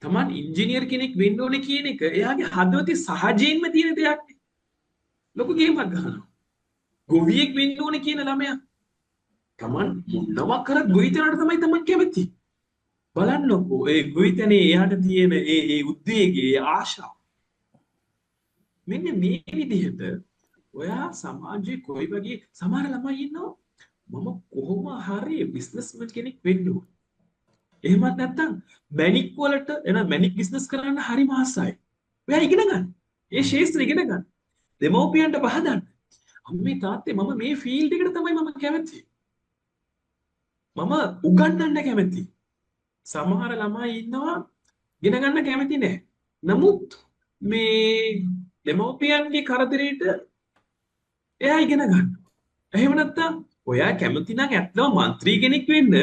තමන් ඉංජිනේර් කෙනෙක් වෙන්න ඕනේ කියන එක එයාගේ හදවතේ සහජයෙන්ම තියෙන දෙයක් නේ. ලොකු ගේමක් ගහනවා. ගොවියෙක් වෙන්න ඕනේ කියන ළමයා තමන් මොනවා කරත් ගොවිතැනට තමයි තමන් කැමති. බලන්නකෝ ඒ ගොවිතැනේ එයාට තියෙන ඒ ඒ උද්වේගය, ඒ ආශාව. මෙන්න මේ විදිහට ඔයා සමාජයේ කොයි වගේ සමහර ළමයි ඉන්නවා මම කොහොම හරි බිස්නස්මන් කෙනෙක් වෙන්න ඕන. එහෙමත් නැත්නම් මැණික් වලට එන මැණික් බිස්නස් කරන්න හරිම ආසයි. ඔයා ඉගෙන ගන්න. ඒ ක්ෂේත්‍රය ඉගෙන ගන්න. දෙමව්පියන්ට පහදන්න. අම්මේ තාත්තේ මම මේ ෆීල්ඩ් එකට තමයි මම කැමති. මම උගන්වන්න කැමති. සමහර ළමයි ඉන්නවා ඉගෙන ගන්න කැමති නෑ. නමුත් මේ දෙමව්පියන්ගේ කරදරේට එයා ඉගෙන ගන්නවා. එහෙම නැත්නම් ඔයා කැමති නම් ඇත්තම මන්ත්‍රී කෙනෙක් වෙන්න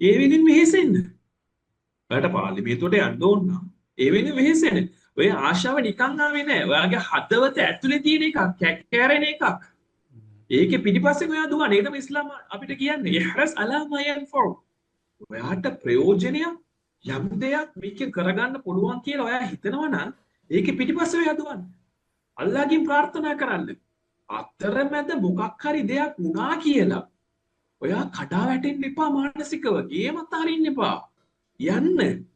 ඒ වෙනින් වෙහෙසෙන්න. ඔයාට පාර්ලිමේන්තුවට යන්න ඕන නම් ඒ වෙනින් වෙහෙසෙන්න. ඔය ආශාව නිකන් ආවේ නෑ. ඔයාගේ හදවත ඇතුලේ තියෙන එකක්, කැකෑරෙන එකක්. ඒකේ පිටිපස්සෙන් ඔයා දුවන්නේ. ඒක තමයි ඉස්ලාම අපිට කියන්නේ. ඉහ්රස් අලා මා යන්ෆව්. ඔයාට ප්‍රයෝජනයක් යම් දෙයක් මේකෙන් කරගන්න පුළුවන් කියලා ඔයා හිතනවා නම් ඒකේ පිටිපස්සේ ඔයා දුවන්න. අල්ලාහ්ගෙන් ප්‍රාර්ථනා කරන්න. අතරමැද මොකක් හරි දෙයක් වුණා කියලා ඔයා කඩා වැටෙන්න එපා මානසිකව. ගේම අතාරින්න එපා. යන්න.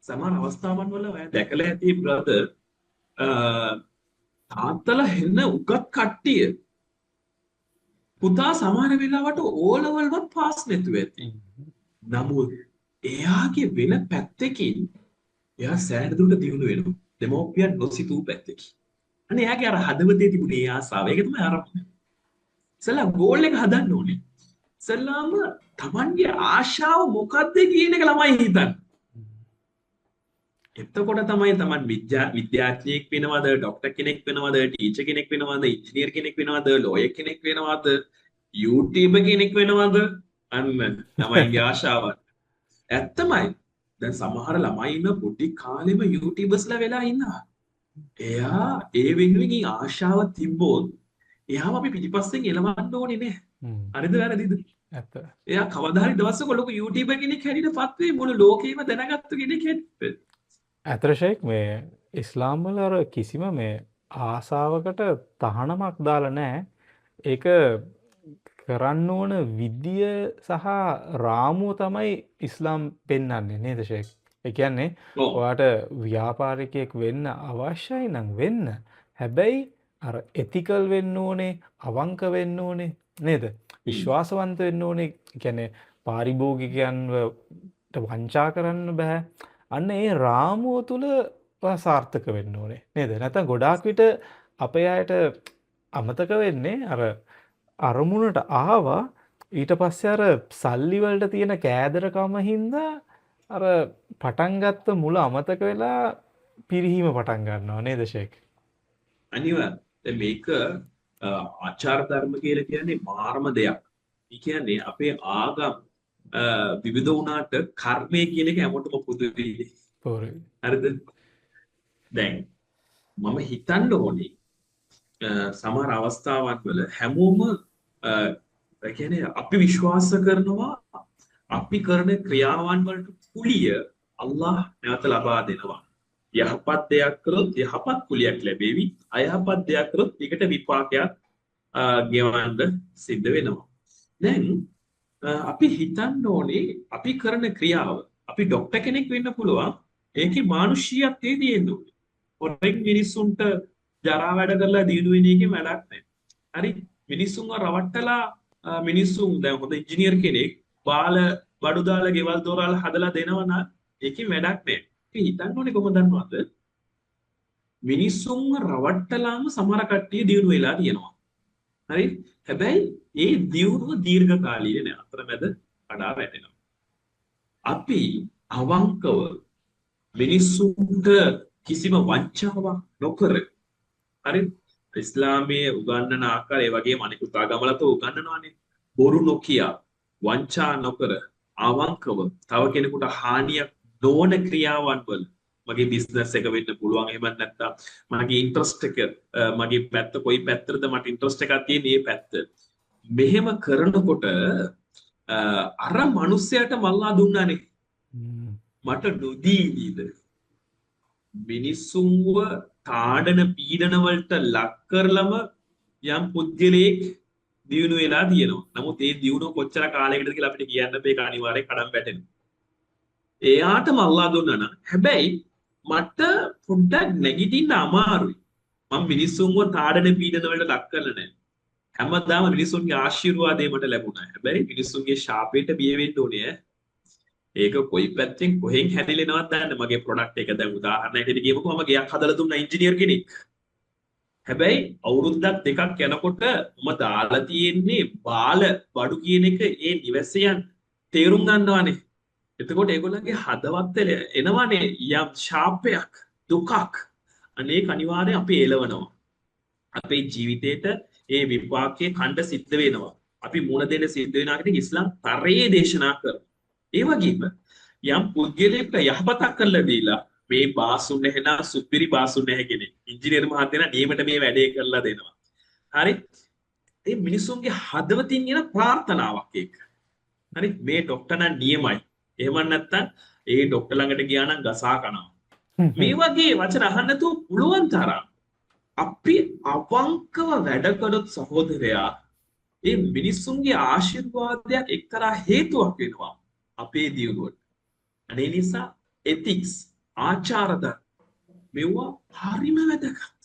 සමහර අවස්ථාවන් වල ඔයා දැකලා ඇති බ්‍රදර්, තාත්තලා හෙන්න උගත් කට්ටිය පුතා සමහර වෙලාවට ඕ ලෙවල් වත් පාස් නැතුව ඇති. නමුත් එයාගේ වෙන පැත්තකින් එයා සෑහෙන දුරට දියුණු වෙනවා. දෙමව්පියන් නොසිතූ පැත්තකින්. අනේ එයාගේ අර හදවතේ තිබුණේ ඒ ආසාව. ඒක තමයි ආරම්භය. ඉස්සෙල්ලා ගෝල් එක හදන්න ඕනේ. ඉස්සෙල්ලාම තමන්ගේ ආශාව මොකද්ද කියන එක ළමයි හිතන්න. එතකොට තමයි තමන් විද්‍යාඥයෙක් වෙනවද, ඩොක්ටර් කෙනෙක් වෙනවද, ටීචර් කෙනෙක් වෙනවද, ඉංජිනේර් කෙනෙක් වෙනවද, ලෝයර් කෙනෙක් වෙනවද, YouTuber කෙනෙක් වෙනවද? අන්න ළමයින්ගේ ආශාවන්. ඇත්තමයි. දැන් සමහර ළමයි ඉන්න පොඩි කාලෙම YouTubersලා වෙලා ඉන්නවා. එයා ඒ වෙනුවෙන් ඒ ආශාව තිබ්බොත් එයාව අපි පිටිපස්සෙන් එලවන්න ඕනේ නෑ. හරිද වැරදිද?
ඇත්ත.
එයා කවදා හරි දවසක ලොකු YouTuber කෙනෙක් හැටියට පත් වෙයි, මුළු ලෝකෙම දැනගත්තු කෙනෙක් හැටියට.
ඇත්තට ෂේක් මේ ඉස්ලාම් වල අර කිසිම මේ ආසාවකට තහනමක් දාලා නෑ. ඒක කරන්න ඕන විදිය සහ රාමුව තමයි ඉස්ලාම් පෙන්වන්නේ නේද ෂේක්? ඒ කියන්නේ ඔයාට ව්‍යාපාරිකයෙක් වෙන්න අවශ්‍යයි නම් වෙන්න. හැබැයි අර එතිකල් වෙන්න ඕනේ, අවංක වෙන්න ඕනේ නේද? විශ්වාසවන්ත වෙන්න ඕනේ. ඒ කියන්නේ පාරිභෝගිකයන්ව වංචා කරන්න බෑ. අන්න ඒ රාමුව තුල ඔයා සාර්ථක වෙන්න ඕනේ නේද? නැත්නම් ගොඩාක් විට අපේ අයට අමතක වෙන්නේ අර අරමුණට ආවා ඊට පස්සේ අර සල්ලි වලට තියෙන කෑදරකම හින්දා අර පටන් ගත්ත මුල අමතක වෙලා පිරිහීම පටන් ගන්නවා නේද ෂේක්?
අනිවාර්යයෙන්. දැන් මේක ආචාර ධර්ම කියලා කියන්නේ මාරම දෙයක්. ඒ කියන්නේ අපේ ආගම් විවිධ වුණාට කර්මය කියන එක හැමෝටම පොදුයි. හරිද? දැන් මම හිතන්න ඕනේ සමහර අවස්ථාවන් වල හැමෝම ඒ කියන්නේ අපි විශ්වාස කරනවා අපි කරන ක්‍රියාවන් වලට කුලිය අල්ලාහ් නැවත ලබා දෙනවා. යහපත් දෙයක් කරොත් යහපත් කුලියක් ලැබේවි. අයහපත් දෙයක් කරොත් ඒකට විපාකයක් ගෙවන්න සිද්ධ වෙනවා. දැන් අපි හිතන්න ඕනේ අපි කරන ක්‍රියාව, අපි ඩොක්ටර් කෙනෙක් වෙන්න පුළුවන්, ඒකේ මානුෂීයත්වයේ තියෙන්න ඕනේ. හොරෙන් මිනිස්සුන්ට ජරා වැඩ කරලා දිනු වෙන එකේ වැඩක් නැහැ. හරි, මිනිස්සුන්ව රවට්ටලා මිනිස්සුන් දැන් හොඳ ඉංජිනේර් කෙනෙක් බාල බඩු දාලා ගෙවල් දොරවල් හදලා දෙනවා නම් ඒකේ වැඩක් නැහැ. අපි හිතන්න ඕනේ කොහොමද දන්නවද? මිනිස්සුන්ව රවට්ටලාම සමහර කට්ටිය දිනු වෙලා තියෙනවා. හරි, හැබැයි ඒ දියුණුව දීර්ඝකාලීන නෑ, අතරමැද කඩා වැටෙනවා. අපි අවංකව මිනිස්සුන්ට කිසිම වංචාවක් නොකර, හරි, ඉස්ලාමයේ උගන්වන ආකාරය ඒ වගේම අනිකුත් ආගම්වලත් උගන්වනවානේ, බොරු නොකිය, වංචා නොකර, අවංකව තව කෙනෙකුට හානියක් නොවන ක්‍රියාවන් වල, මගේ බිස්නස් එක වෙන්න පුළුවන්, එහෙම නැත්නම් මගේ ඉන්ට්‍රස්ට් එක, මගේ පැත්ත කොයි පැත්තටද මට ඉන්ට්‍රස්ට් එකක් තියෙන්නේ ඒ පැත්ත, මෙහෙම කරනකොට අර මිනිස්සයාට මල්ලා දුන්නානේ, මට නොදී නේද? මිනිස්සුන්ව තාඩන පීඩන වලට ලක් කරලම යම් පුද්ගලයෙක් දියුණු වෙලා තියෙනවා. නමුත් ඒ දියුණුව කොච්චර කාලයකටද කියලා අපිට කියන්න බෑ, ඒක අනිවාර්යෙන් කඩම් වැටෙනවා. එයාටම අල්ලා දුන්නා නම්, හැබැයි මට පොඩ්ඩක් නැගිටින්න අමාරුයි. මම මිනිස්සුන්ව තාඩන පීඩන වලට ලක් කරලා නැහැ. හැමදාම මිනිස්සුන්ගේ ආශිර්වාදය මට ලැබුණා. හැබැයි මිනිස්සුන්ගේ ශාපයට බිය වෙන්න ඕනේ ඈ. ඒක කොයි පැත්තෙන් කොහෙන් හැදිලෙනවද දන්නේ. මගේ ප්‍රොඩක්ට් එක දැන් උදාහරණයක් විදිහට කියමුකෝ, මම ගෙයක් හදලා දුන්නා ඉංජිනේර් කෙනෙක්. හැබැයි අවුරුද්දක් දෙකක් යනකොට මම දාලා තියෙන්නේ බාල බඩු කියන එක ඒ නිවසයන් තේරුම් ගන්නවානේ. එතකොට ඒගොල්ලන්ගේ හදවත් එනවානේ යම් ශාපයක්, දුකක්. අනේක අනිවාර්යෙන් අපි එළවනවා. අපේ ජීවිතේට ඒ විපාකයේ කණ්ඩ සිද්ධ වෙනවා. අපි මුණ දෙන්න සිද්ධ වෙනවා කියන ඉස්ලාම් තරයේ දේශනා කරනවා. ඒ වගේම යම් පුද්ගලයෙකුට යහපතක් කරලා දීලා මේ බාසුන් නැහැ නා, සුපිරි බාසුන් නැහැ කෙනෙක්. ඉංජිනේරු මහත්තයා නියමට මේ වැඩේ කරලා දෙනවා. හරි, ඒ මිනිසුන්ගේ හදවතින් එන ප්‍රාර්ථනාවක් ඒක. හරි, මේ ඩොක්ටර් නම් නියමයි. එහෙම නැත්නම් ඒ ඩොක්ටර් ළඟට ගියා නම් ගසා කනවා. මේ වගේ වචන අහන්න නැතුව පුළුවන් තරම් අපි අවංකව වැඩ කළොත් සහෝදරයා, ඒ මිනිසුන්ගේ ආශිර්වාදයක් එක්තරා හේතුවක් වෙනවා අපේ දියුණුවට. අනේ නිසා එතික්ස්, ආචාර ධර්ම මෙවුවා හරිම වැදගත්.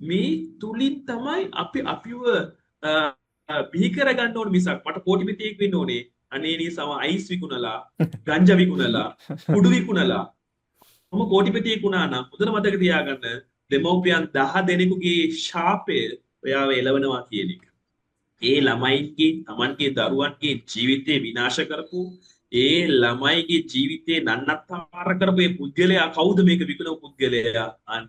මේ තුලින් තමයි අපි අපිව බිහි කරගන්න ඕන මිසක් මට කෝටිපතියෙක් වෙන්න ඕනේ. අනේ නිසා මම අයිස් විකුණලා, ගංජා විකුණලා, කුඩු විකුණලා මම කෝටිපතියෙක් වුණා නම් හොඳට මතක තියාගන්න, දෙමව්පියන් 10 දෙනෙකුගේ ශාපය ඔයාව එළවනවා කියන එක. ඒ ළමයින්ගේ, Tamanගේ දරුවන්ගේ ජීවිතේ විනාශ කරපු, ඒ ළමයිගේ ජීවිතේ නන්නත්තර කරපු ඒ පුද්ගලයා කවුද? මේක විකුණපු පුද්ගලයා. අන්න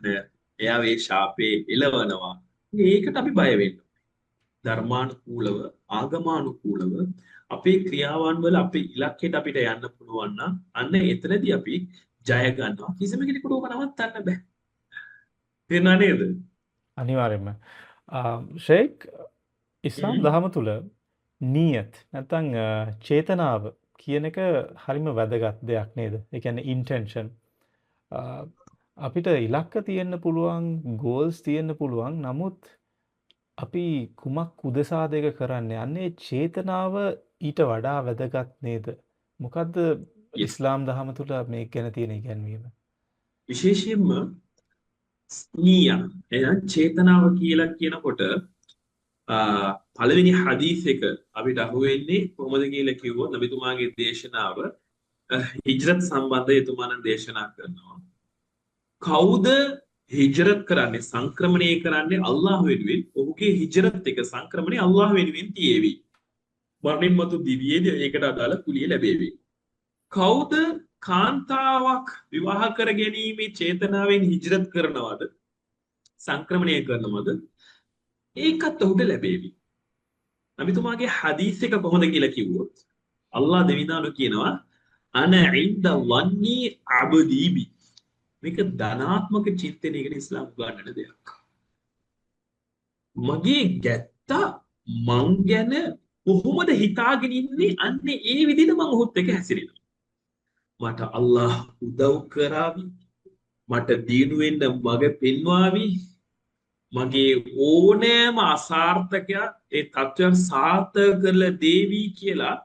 එයා ඒ ශාපේ එළවනවා. ඒකට අපි බය වෙන්න ඕනේ. ධර්මානුකූලව, ආගමානුකූලව අපේ ක්‍රියාවන් වල අපේ ඉලක්කයට අපිට යන්න පුළුවන් නම් අන්න එතනදී අපි ජය ගන්නවා. කිසිම කෙනෙකුට ඕක නවත්තන්න බෑ. තේරුණා නේද?
අනිවාර්යයෙන්ම. ෂේක්, ඉස්ලාම් දහම තුල නියත් නැත්නම් චේතනාව කියන එක හරිම වැදගත් දෙයක් නේද? ඒ කියන්නේ ඉන්ටෙන්ෂන්. අපිට ඉලක්ක තියෙන්න පුළුවන්, ගෝල්ස් තියෙන්න පුළුවන්. නමුත් අපි කුමක් උදෙසාද ඒක කරන්නේ? අන්නේ චේතනාව ඊට වඩා වැදගත් නේද? මොකද්ද ඉස්ලාම් දහම තුල මේක ගැන තියෙන ඉගැන්වීම?
විශේෂයෙන්ම නිය, එහෙනම් චේතනාව කියලා කියනකොට පළවෙනි හදීස් එක අපිට අහුවෙන්නේ කොහොමද කියලා කිව්වොත් නබිතුමාගේ දේශනාව හිජ්රත් සම්බන්ධව එතුමාණන් දේශනා කරනවා. කවුද හිජ්රත් කරන්නේ, සංක්‍රමණය කරන්නේ අල්ලාහ් වෙනුවෙන්, ඔහුගේ හිජ්රත් එක සංක්‍රමණය අල්ලාහ් වෙනුවෙන් තියේවි. මරණින් මතු දිවියේදී ඒකට අදාළ කුලිය ලැබේවි. කවුද කාන්තාවක් විවාහ කර ගැනීමේ චේතනාවෙන් හිජ්රත් කරනවද, සංක්‍රමණය කරනවද, ඒකත් ඔහුට ලැබේවි. නබිතුමාගේ හදීස් එක කොහොමද කියලා කිව්වොත් අල්ලාහ් දෙවිදානු කියනවා අන ඉන්ද වන්නි අබ්දි බි. මේක ධනාත්මක චින්තනයකට ඉස්ලාම් උගන්වන දෙයක්. මගේ ගැත්තා මං ගැන කොහොමද හිතාගෙන ඉන්නේ, අන්න ඒ විදිහට මං ඔහුත් එක්ක හැසිරෙනවා. මට අල්ලාහ් උදව් කරાવી, මට දියුණු වෙන්න මඟ පෙන්වාවි. මගේ ඕනෑම අසාර්ථකයක් ඒ තත්ත්වයන් සාර්ථක කරලා දේවි කියලා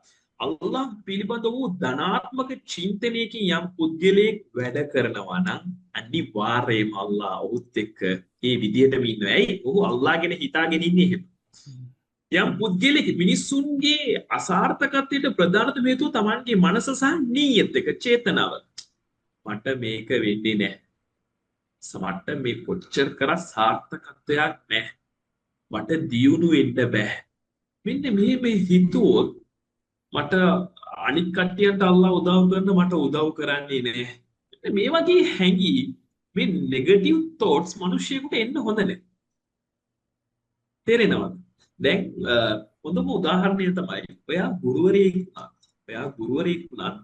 අල්ලාහ් පිළිබඳ වූ ධනාත්මක චින්තනයකින් යම් පුද්ගලයෙක් වැඩ කරනවා නම් අනිවාර්යයෙන්ම අල්ලාහ් ඔහුත් එක්ක ඒ විදිහටම ඉන්නවා. ඇයි? ඔහු අල්ලාහ් ගැන හිතාගෙන ඉන්නේ එහෙම. යම් පුද්ගලයෙක් මිනිස්සුන්ගේ අසාර්ථකත්වයට ප්‍රධානතම හේතුව තමන්ගේ මනස සහ නීයත් එක, චේතනාව. මට මේක වෙන්නේ නැහැ. මට මේ කොච්චර කරත් සාර්ථකත්වයක් නැහැ. මට දියුණු වෙන්න බෑ. මෙන්න මෙහෙම හිතුවොත් මට අනිත් කට්ටියන්ට අල්ලාහ් උදව් කරන මට උදව් කරන්නේ නෑ. මෙන්න මේ වගේ හැඟීම්, මේ නෙගටිව් තෝට්ස් මිනිස්සුන්ට එන්න හොඳ නෑ. තේරෙනවද? දැන් හොඳම උදාහරණය තමයි ඔයා ගුරුවරයෙක් වුණා. ඔයා ගුරුවරයෙක් වුණා.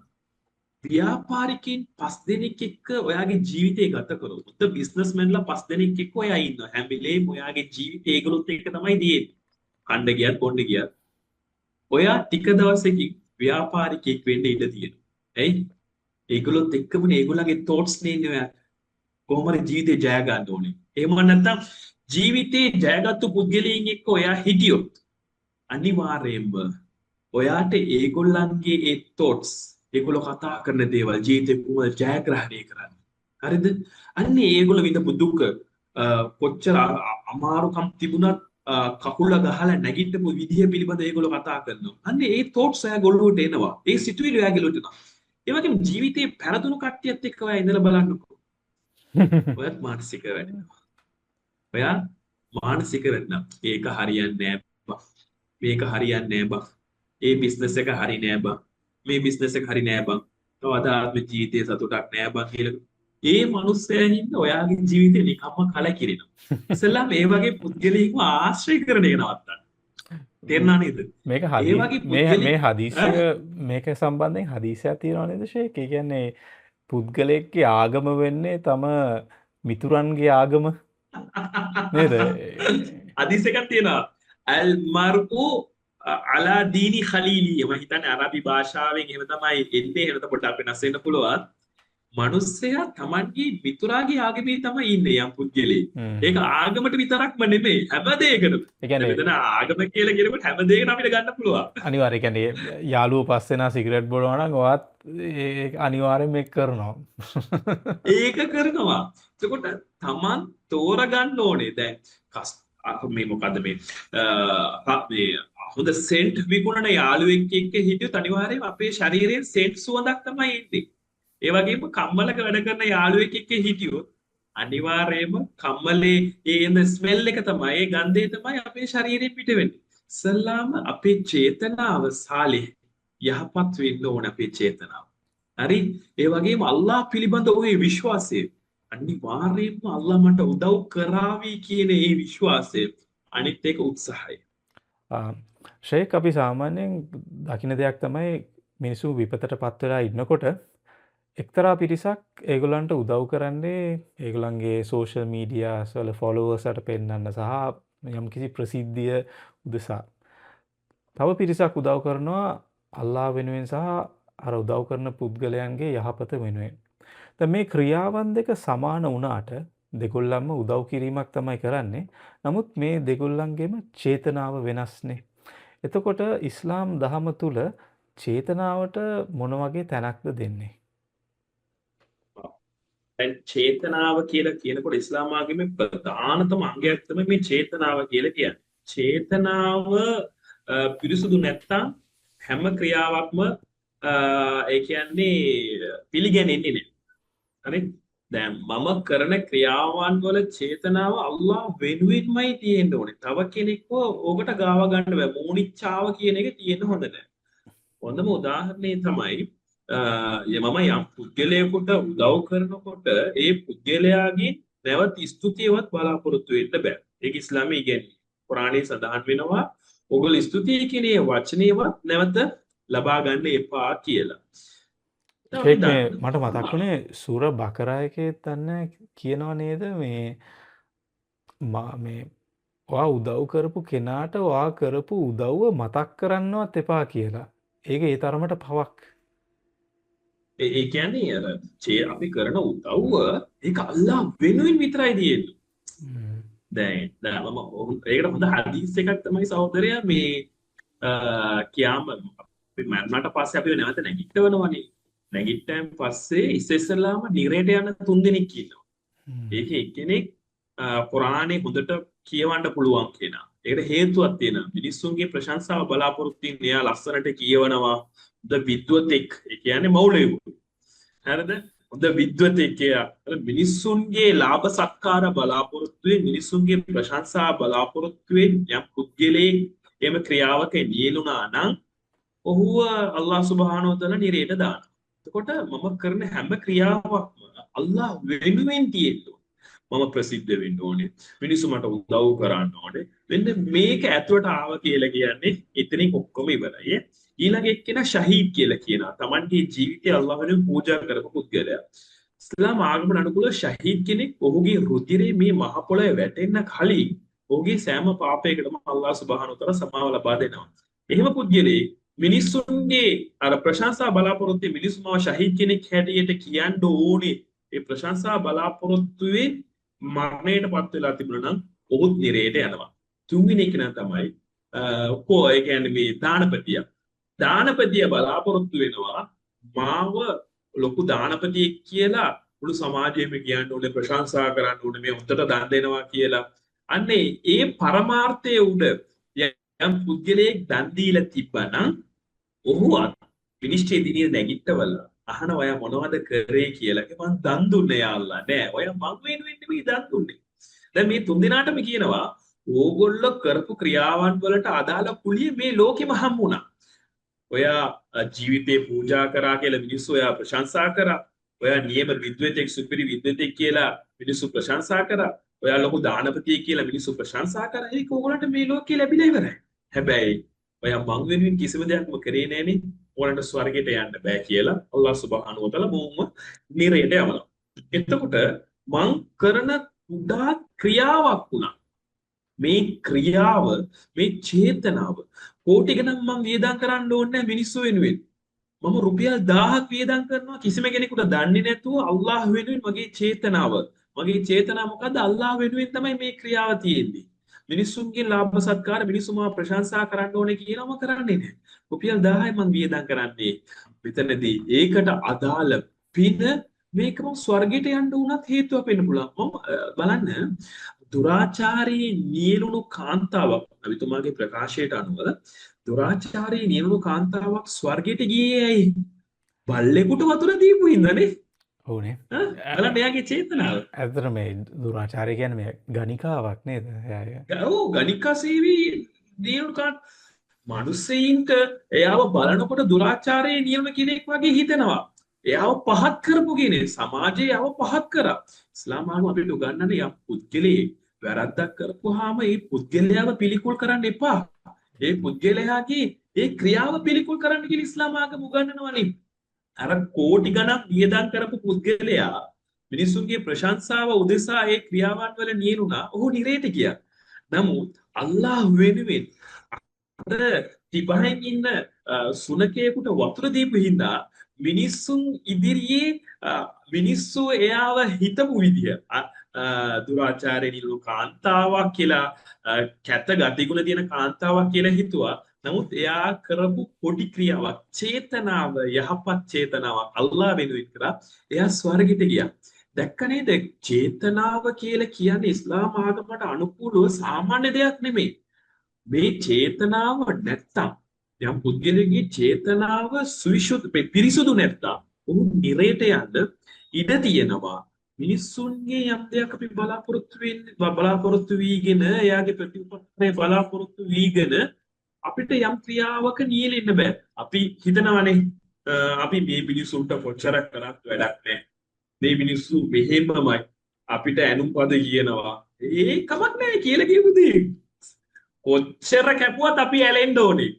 ව්‍යාපාරිකයින් 5 දෙනෙක් එක්ක ඔයාගේ ජීවිතය ගත කරොත්, හොඳ බිස්නස්මැන්ලා 5 දෙනෙක් එක්ක ඔයා ඉන්නවා. හැම වෙලේම ඔයාගේ ජීවිතය ඒගොල්ලොත් එක්ක තමයි තියෙන්නේ. කණ්ඩ ගියත් බොන්න ගියත්. ඔයා ටික දවසකින් ව්‍යාපාරිකයෙක් වෙන්න ඉඩ තියෙනවා. ඇයි? ඒගොල්ලොත් එක්කමනේ ඒගොල්ලන්ගේ තෝට්ස් නේ ඉන්නේ ඔයා. කොහොම හරි ජීවිතේ ජය ගන්න ඕනේ. එහෙම නැත්නම් ජීවිතේ ජයගත්තු පුද්ගලයන් එක්ක ඔයා හිටියොත් අනිවාර්යයෙන්ම ඔයාට ඒගොල්ලන්ගේ ඒ තෝට්ස්, ඒගොල්ලෝ කතා කරන දේවල් ජීවිතේ කොහොමද ජයග්‍රහණය කරන්නේ, හරිද? අන්න ඒගොල්ලෝ විඳපු දුක, කොච්චර අමාරුකම් තිබුණත් කකුල ගහලා නැගිටපු විදිය පිළිබඳ ඒගොල්ලෝ කතා කරනවා. අන්න ඒ තෝට්ස් ඔයාගේ ඔළුවට එනවා. ඒ සිතුවිලි ඔයාගේ ඔළුවට එනවා. ඒ වගේම ජීවිතේ පෙරදුණු කට්ටියත් එක්ක ඔයා ඉඳලා බලන්නකෝ. ඔයත් මානසික වෙනවා. ඔයා මානසික වෙනවා. ඒක හරියන්නේ නෑ බං. මේක හරියන්නේ නෑ බං. ඒ බිස්නස් එක හරි නෑ බං. මේ බිස්නස් එක හරි නෑ බං. කවදාවත් මේ ජීවිතේ සතුටක් නෑ බං කියලා. ඒ මනුස්සයා හින්දා ඔයාගේ ජීවිතේ නිකම්ම කලකිරෙනවා. ඉස්සෙල්ලාම මේ වගේ පුද්ගලයෙක්ව ආශ්‍රය කරන එක නවත්තන්න. තේරුණා නේද?
මේක
ඒ වගේ පුද්ගලයෙක්
මේ හදිසිය මේක සම්බන්ධයෙන් හදිසියක් තියෙනවා නේද ෂේක්? ඒ කියන්නේ පුද්ගලයෙක්ගේ ආගම වෙන්නේ තම මිතුරන්ගේ ආගම නේද?
හදිස් එකක් තියෙනවා. අල් මර්උ අලා දීනි ඛලීලි. මම හිතන්නේ අරබි භාෂාවෙන් එහෙම තමයි එන්නේ. එහෙම නැත්නම් පොඩ්ඩක් වෙනස් වෙන්න පුළුවන්. මනුස්සයා තමන්ගේ මිතුරාගේ ආගමේ තමයි ඉන්නේ යම් පුද්ගලයෙක්. ඒක ආගමට විතරක්ම නෙමෙයි, හැම දෙයකටම.
ඒ කියන්නේ
මෙතන ආගම කියලා කියනකොට හැම දෙයකටම අපිට ගන්න පුළුවන්.
අනිවාර්යයෙන්. ඒ කියන්නේ යාළුවෝ පස්සේ නා සිගරට් බොනවා නම් ඔයාත් ඒක අනිවාර්යෙන් මේක කරනවා.
ඒක කරනවා. එතකොට තමන් තෝරගන්න ඕනේ. දැන් මේ මොකද්ද මේ, මේ හොඳ සෙන්ට් විකුණන යාළුවෙක් එක්ක හිටියොත් අනිවාර්යයෙන්ම අපේ ශරීරයෙන් සෙන්ට් සුවඳක් තමයි එන්නේ. ඒ වගේම කම්මලක වැඩ කරන යාළුවෙක් එක්ක හිටියොත් අනිවාර්යයෙන්ම කම්මලේ ඒ එන ස්මෙල් එක තමයි, ඒ ගන්ධය තමයි අපේ ශරීරයෙන් පිට වෙන්නේ. ඉස්සල්ලාම අපේ චේතනාව සාලේ යහපත් වෙන්න ඕන අපේ චේතනාව. හරි? ඒ වගේම අල්ලාහ් පිළිබඳ ඔය විශ්වාසය, අනිවාර්යයෙන්ම අල්ලාහ් මට උදව් කරાવી කියන ඒ විශ්වාසය, අනිත් එක උත්සාහය.
ෂේක්, අපි සාමාන්‍යයෙන් දකින දෙයක් තමයි මිනිස්සු විපතට පත් වෙලා ඉන්නකොට එක්තරා පිරිසක් ඒගොල්ලන්ට උදව් කරන්නේ ඒගොල්ලන්ගේ සෝෂල් මීඩියාස් වල ෆොලෝවර්ස්ලට පෙන්වන්න සහ යම්කිසි ප්‍රසිද්ධිය උදෙසා. තව පිරිසක් උදව් කරනවා අල්ලාහ් වෙනුවෙන් සහ අර උදව් කරන පුද්ගලයන්ගේ යහපත වෙනුවෙන්. දැන් මේ ක්‍රියාවන් දෙක සමාන වුණාට දෙගොල්ලන්ම උදව් කිරීමක් තමයි කරන්නේ. නමුත් මේ දෙගොල්ලන්ගේම චේතනාව වෙනස්නේ. එතකොට ඉස්ලාම් දහම තුල චේතනාවට මොන වගේ තැනක්ද දෙන්නේ?
දැන් චේතනාව කියලා කියනකොට ඉස්ලාම් ආගමේ ප්‍රධානතම අංගයක් තමයි මේ චේතනාව කියලා කියන්නේ. චේතනාව පිරිසුදු නැත්තම් හැම ක්‍රියාවක්ම ඒ කියන්නේ පිළිගැනෙන්නේ නෑ. හරි? දැන් මම කරන ක්‍රියාවන් වල චේතනාව අල්ලාහ් වෙනුවෙන්මයි තියෙන්න ඕනේ. තව කෙනෙක්ව ඕකට ගාව ගන්න බෑ. මෝනිච්ඡාව කියන එක තියෙන්න හොඳ නෑ. හොඳම උදාහරණය තමයි මම යම් පුද්ගලයෙකුට උදව් කරනකොට ඒ පුද්ගලයාගේ නැවත ස්තුතියවත් බලාපොරොත්තු වෙන්න බෑ. ඒක ඉස්ලාමයේ ඉගැන්වීම. කුරානයේ සඳහන් වෙනවා ඔගොල්ලෝ ස්තුතිය කියන ඒ වචනේවත් නැවත ලබා ගන්න එපා කියලා.
ඒක මේ මට මතක් වුණේ සූර බකරා එකේ දන්නේ කියනවා නේද මේ ඔයා උදව් කරපු කෙනාට ඔයා කරපු උදව්ව මතක් කරන්නවත් එපා කියලා. ඒක ඒ තරමට පවක්.
ඒ කියන්නේ අර අපි කරන උදව්ව ඒක අල්ලාහ් වෙනුවෙන් විතරයි තියෙන්නේ. දැන් දැන් මම ඒකට හොඳ හදීස් එකක් තමයි සහෝදරයා මේ කියාම අපි මරණට පස්සේ අපිව නැවත නැගිටවනවනේ. නැගිට්ටන් පස්සේ ඉස්සෙල්ලාම නිරයට යන තුන් දෙනෙක් ඉන්නවා. ඒකේ එක්කෙනෙක් කුරානේ හොඳට කියවන්න පුළුවන් කෙනා. ඒකට හේතුවක් තියෙනවා. මිනිස්සුන්ගේ ප්‍රශංසාව බලාපොරොත්තු වෙන එයා ලස්සනට කියවනවා. හොඳ විද්වතෙක්. ඒ කියන්නේ මෞලවියෙකු. හරිද? හොඳ විද්වතෙක් එයා. අර මිනිස්සුන්ගේ ලාභ සත්කාර බලාපොරොත්තු වෙන මිනිස්සුන්ගේ ප්‍රශංසා බලාපොරොත්තු වෙන යම් පුද්ගලයෙක් එහෙම ක්‍රියාවක නියැලුණා නම් ඔහුව අල්ලාහ් සුබ්හානහු වතාලා නිරයට දානවා. එතකොට මම කරන හැම ක්‍රියාවක්ම අල්ලාහ් වෙනුවෙන් තියෙන්න ඕනේ. මම ප්‍රසිද්ධ වෙන්න ඕනේ. මිනිස්සු මට උදව් කරන්න ඕනේ. මෙන්න මේක ඇතුළට ආව කියලා කියන්නේ එතනින් ඔක්කොම ඉවරයි. ඊළඟ එක්කෙනා ෂහීද් කියලා කියනවා. තමන්ගේ ජීවිතය අල්ලාහ් වෙනුවෙන් පූජා කරපු පුද්ගලයා. ඉස්ලාම් ආගමට අනුකූලව ෂහීද් කෙනෙක් ඔහුගේ රුධිරය මේ මහ පොළොවේ වැටෙන්න කලින් ඔහුගේ සෑම පාපයකටම අල්ලාහ් සුබ්හානහු වතාලා සමාව ලබා දෙනවා. එහෙම පුද්ගලයෙක් මිනිස්සුන්ගේ අර ප්‍රශංසා බලාපොරොත්තු මිනිස්සු මාව ෂහීද් කෙනෙක් හැටියට කියන්න ඕනේ. ඒ ප්‍රශංසා බලාපොරොත්තුවේ මරණයට පත් වෙලා තිබුණා නම් ඔහුත් නිරයට යනවා. තුන්වෙනි එක නම් තමයි කෝ ඒ කියන්නේ මේ දානපතියා. දානපතිය බලාපොරොත්තු වෙනවා මාව ලොකු දානපතියෙක් කියලා මුළු සමාජයෙම කියන්න ඕනේ, ප්‍රශංසා කරන්න ඕනේ, මේ හොඳට දන් දෙනවා කියලා. අන්න ඒ පරමාර්ථයේ උඩ යම් පුද්ගලයෙක් දන් දීලා තිබ්බනම් ඔහු විනිශ්චය දිනේ නැගිටවලා අහන ඔයා මොනවද කරේ කියලා. මං දන් දුන්නේ යා අල්ලා. නෑ ඔයා මං වෙනුවෙන් නෙමෙයි දන් දුන්නේ. දැන් මේ තුන් දෙනාටම කියනවා ඕගොල්ලෝ කරපු ක්‍රියාවන් වලට අදාළ කුලිය මේ ලෝකෙම හම්බුණා. ඔයා ජීවිතේ පූජා කරා කියලා මිනිස්සු ඔයා ප්‍රශංසා කරා. ඔයා නියම විද්වතෙක්, සුපිරි විද්වතෙක් කියලා මිනිස්සු ප්‍රශංසා කරා. ඔයා ලොකු දානපතියෙක් කියලා මිනිස්සු ප්‍රශංසා කරා. ඒක ඕගොල්ලන්ට මේ ලෝකේ ලැබිලා ඉවරයි. හැබැයි ඔයා මං වෙනුවෙන් කිසිම දෙයක්ම කරේ නෑනේ. ඔයාලට ස්වර්ගයට යන්න බෑ කියලා අල්ලාහ් සුබ්හානහු වතාලා මොවුන්ව නිරයට යවනවා. එතකොට මං කරන කුඩා ක්‍රියාවක් වුණා. මේ ක්‍රියාව, මේ චේතනාව කෝටි ගණන් මං වියදම් කරන්න ඕනේ නෑ මිනිස්සු වෙනුවෙන්. මම රුපියල් 1000ක් වියදම් කරනවා කිසිම කෙනෙකුට දන්නේ නැතුව අල්ලාහ් වෙනුවෙන් මගේ චේතනාව. මගේ චේතනාව මොකද්ද? අල්ලාහ් වෙනුවෙන් තමයි මේ ක්‍රියාව තියෙන්නේ. මිනිස්සුන්ගේ ලාභ සත්කාර මිනිස්සු මාව ප්‍රශංසා කරන්න ඕනේ කියලා මම කරන්නේ නෑ. රුපියල් 1000යි මං වියදම් කරන්නේ. මෙතනදී ඒකට අදාළ පින මේක මම ස්වර්ගයට යන්න උනත් හේතුවක් වෙන්න පුළුවන්. මම බලන්න දුරාචාරයේ නියැලුණු කාන්තාවක් නබිතුමාගේ ප්‍රකාශයට අනුව දුරාචාරයේ නියැලුණු කාන්තාවක් ස්වර්ගයට ගියේ ඇයි? බල්ලෙකුට වතුර දීපු හින්දානේ.
ඔව්නේ.
බලන්න එයාගේ චේතනාව.
ඇත්තට මේ දුරාචාරය කියන්නේ මේ ගණිකාවක් නේද?
ඔව්, ගණිකා සේවී නියැලුණු කාන්තාව. මිනිස්සෙයින්ට එයාව බලනකොට දුරාචාරයේ නියම කෙනෙක් වගේ හිතෙනවා. එයාව පහත් කරපු කෙනෙක්, සමාජය එයාව පහත් කරා. ඉස්ලාම ආගම අපිට උගන්වන්නේ යම් පුද්ගලයෙක් වැරද්දක් කරපුවාම ඒ පුද්ගලයාව පිළිකුල් කරන්න එපා. ඒ පුද්ගලයාගේ ඒ ක්‍රියාව පිළිකුල් කරන්න කියලා ඉස්ලාම ආගම උගන්වනවනේ. අර කෝටි ගණන් වියදම් කරපු පුද්ගලයා මිනිසුන්ගේ ප්‍රශංසාව උදෙසා ඒ ක්‍රියාවන් වල නියැලුණා. ඔහු නිරේට ගියා. නමුත් අල්ලාහ් වෙනුවෙන් අර තිබහෙන් ඉන්න සුනකයෙකුට වතුර දීපු හින්දා මිනිස්සුන් ඉදිරියේ මිනිස්සු එයාව හිතපු විදිය දුරාචාරයේ නිලු කාන්තාවක් කියලා, කැත ගතිගුණ තියෙන කාන්තාවක් කියලා හිතුවා. නමුත් එයා කරපු පොඩි ක්‍රියාවක්, චේතනාව, යහපත් චේතනාවක් අල්ලාහ් වෙනුවෙන් කරා. එයා ස්වර්ගෙට ගියා. දැක්ක නේද? චේතනාව කියලා කියන්නේ ඉස්ලාම ආගමට අනුකූලව සාමාන්‍ය දෙයක් නෙමෙයි. මේ චේතනාව නැත්තම් යම් පුද්ගලයෙකුගේ චේතනාව සුවිශුද්ධ පිරිසුදු නැත්තම් ඔහු නිරයට යන්න ඉඩ තියෙනවා. මිනිස්සුන්ගේ යම් දෙයක් අපි බලාපොරොත්තු වෙන්නේ, බලාපොරොත්තු වීගෙන, එයාගේ ප්‍රතිඋපකාරය බලාපොරොත්තු වීගෙන අපිට යම් ක්‍රියාවක නියැලෙන්න බෑ. අපි හිතනවනේ අපි මේ මිනිස්සුන්ට කොච්චර කරත් වැඩක් නෑ. මේ මිනිස්සු මෙහෙමමයි අපිට ඇනුම් පද කියනවා. ඒ කමක් නෑ කියලා කියපු දේ. කොච්චර කැපුවත් අපි ඇලෙන්න ඕනේ.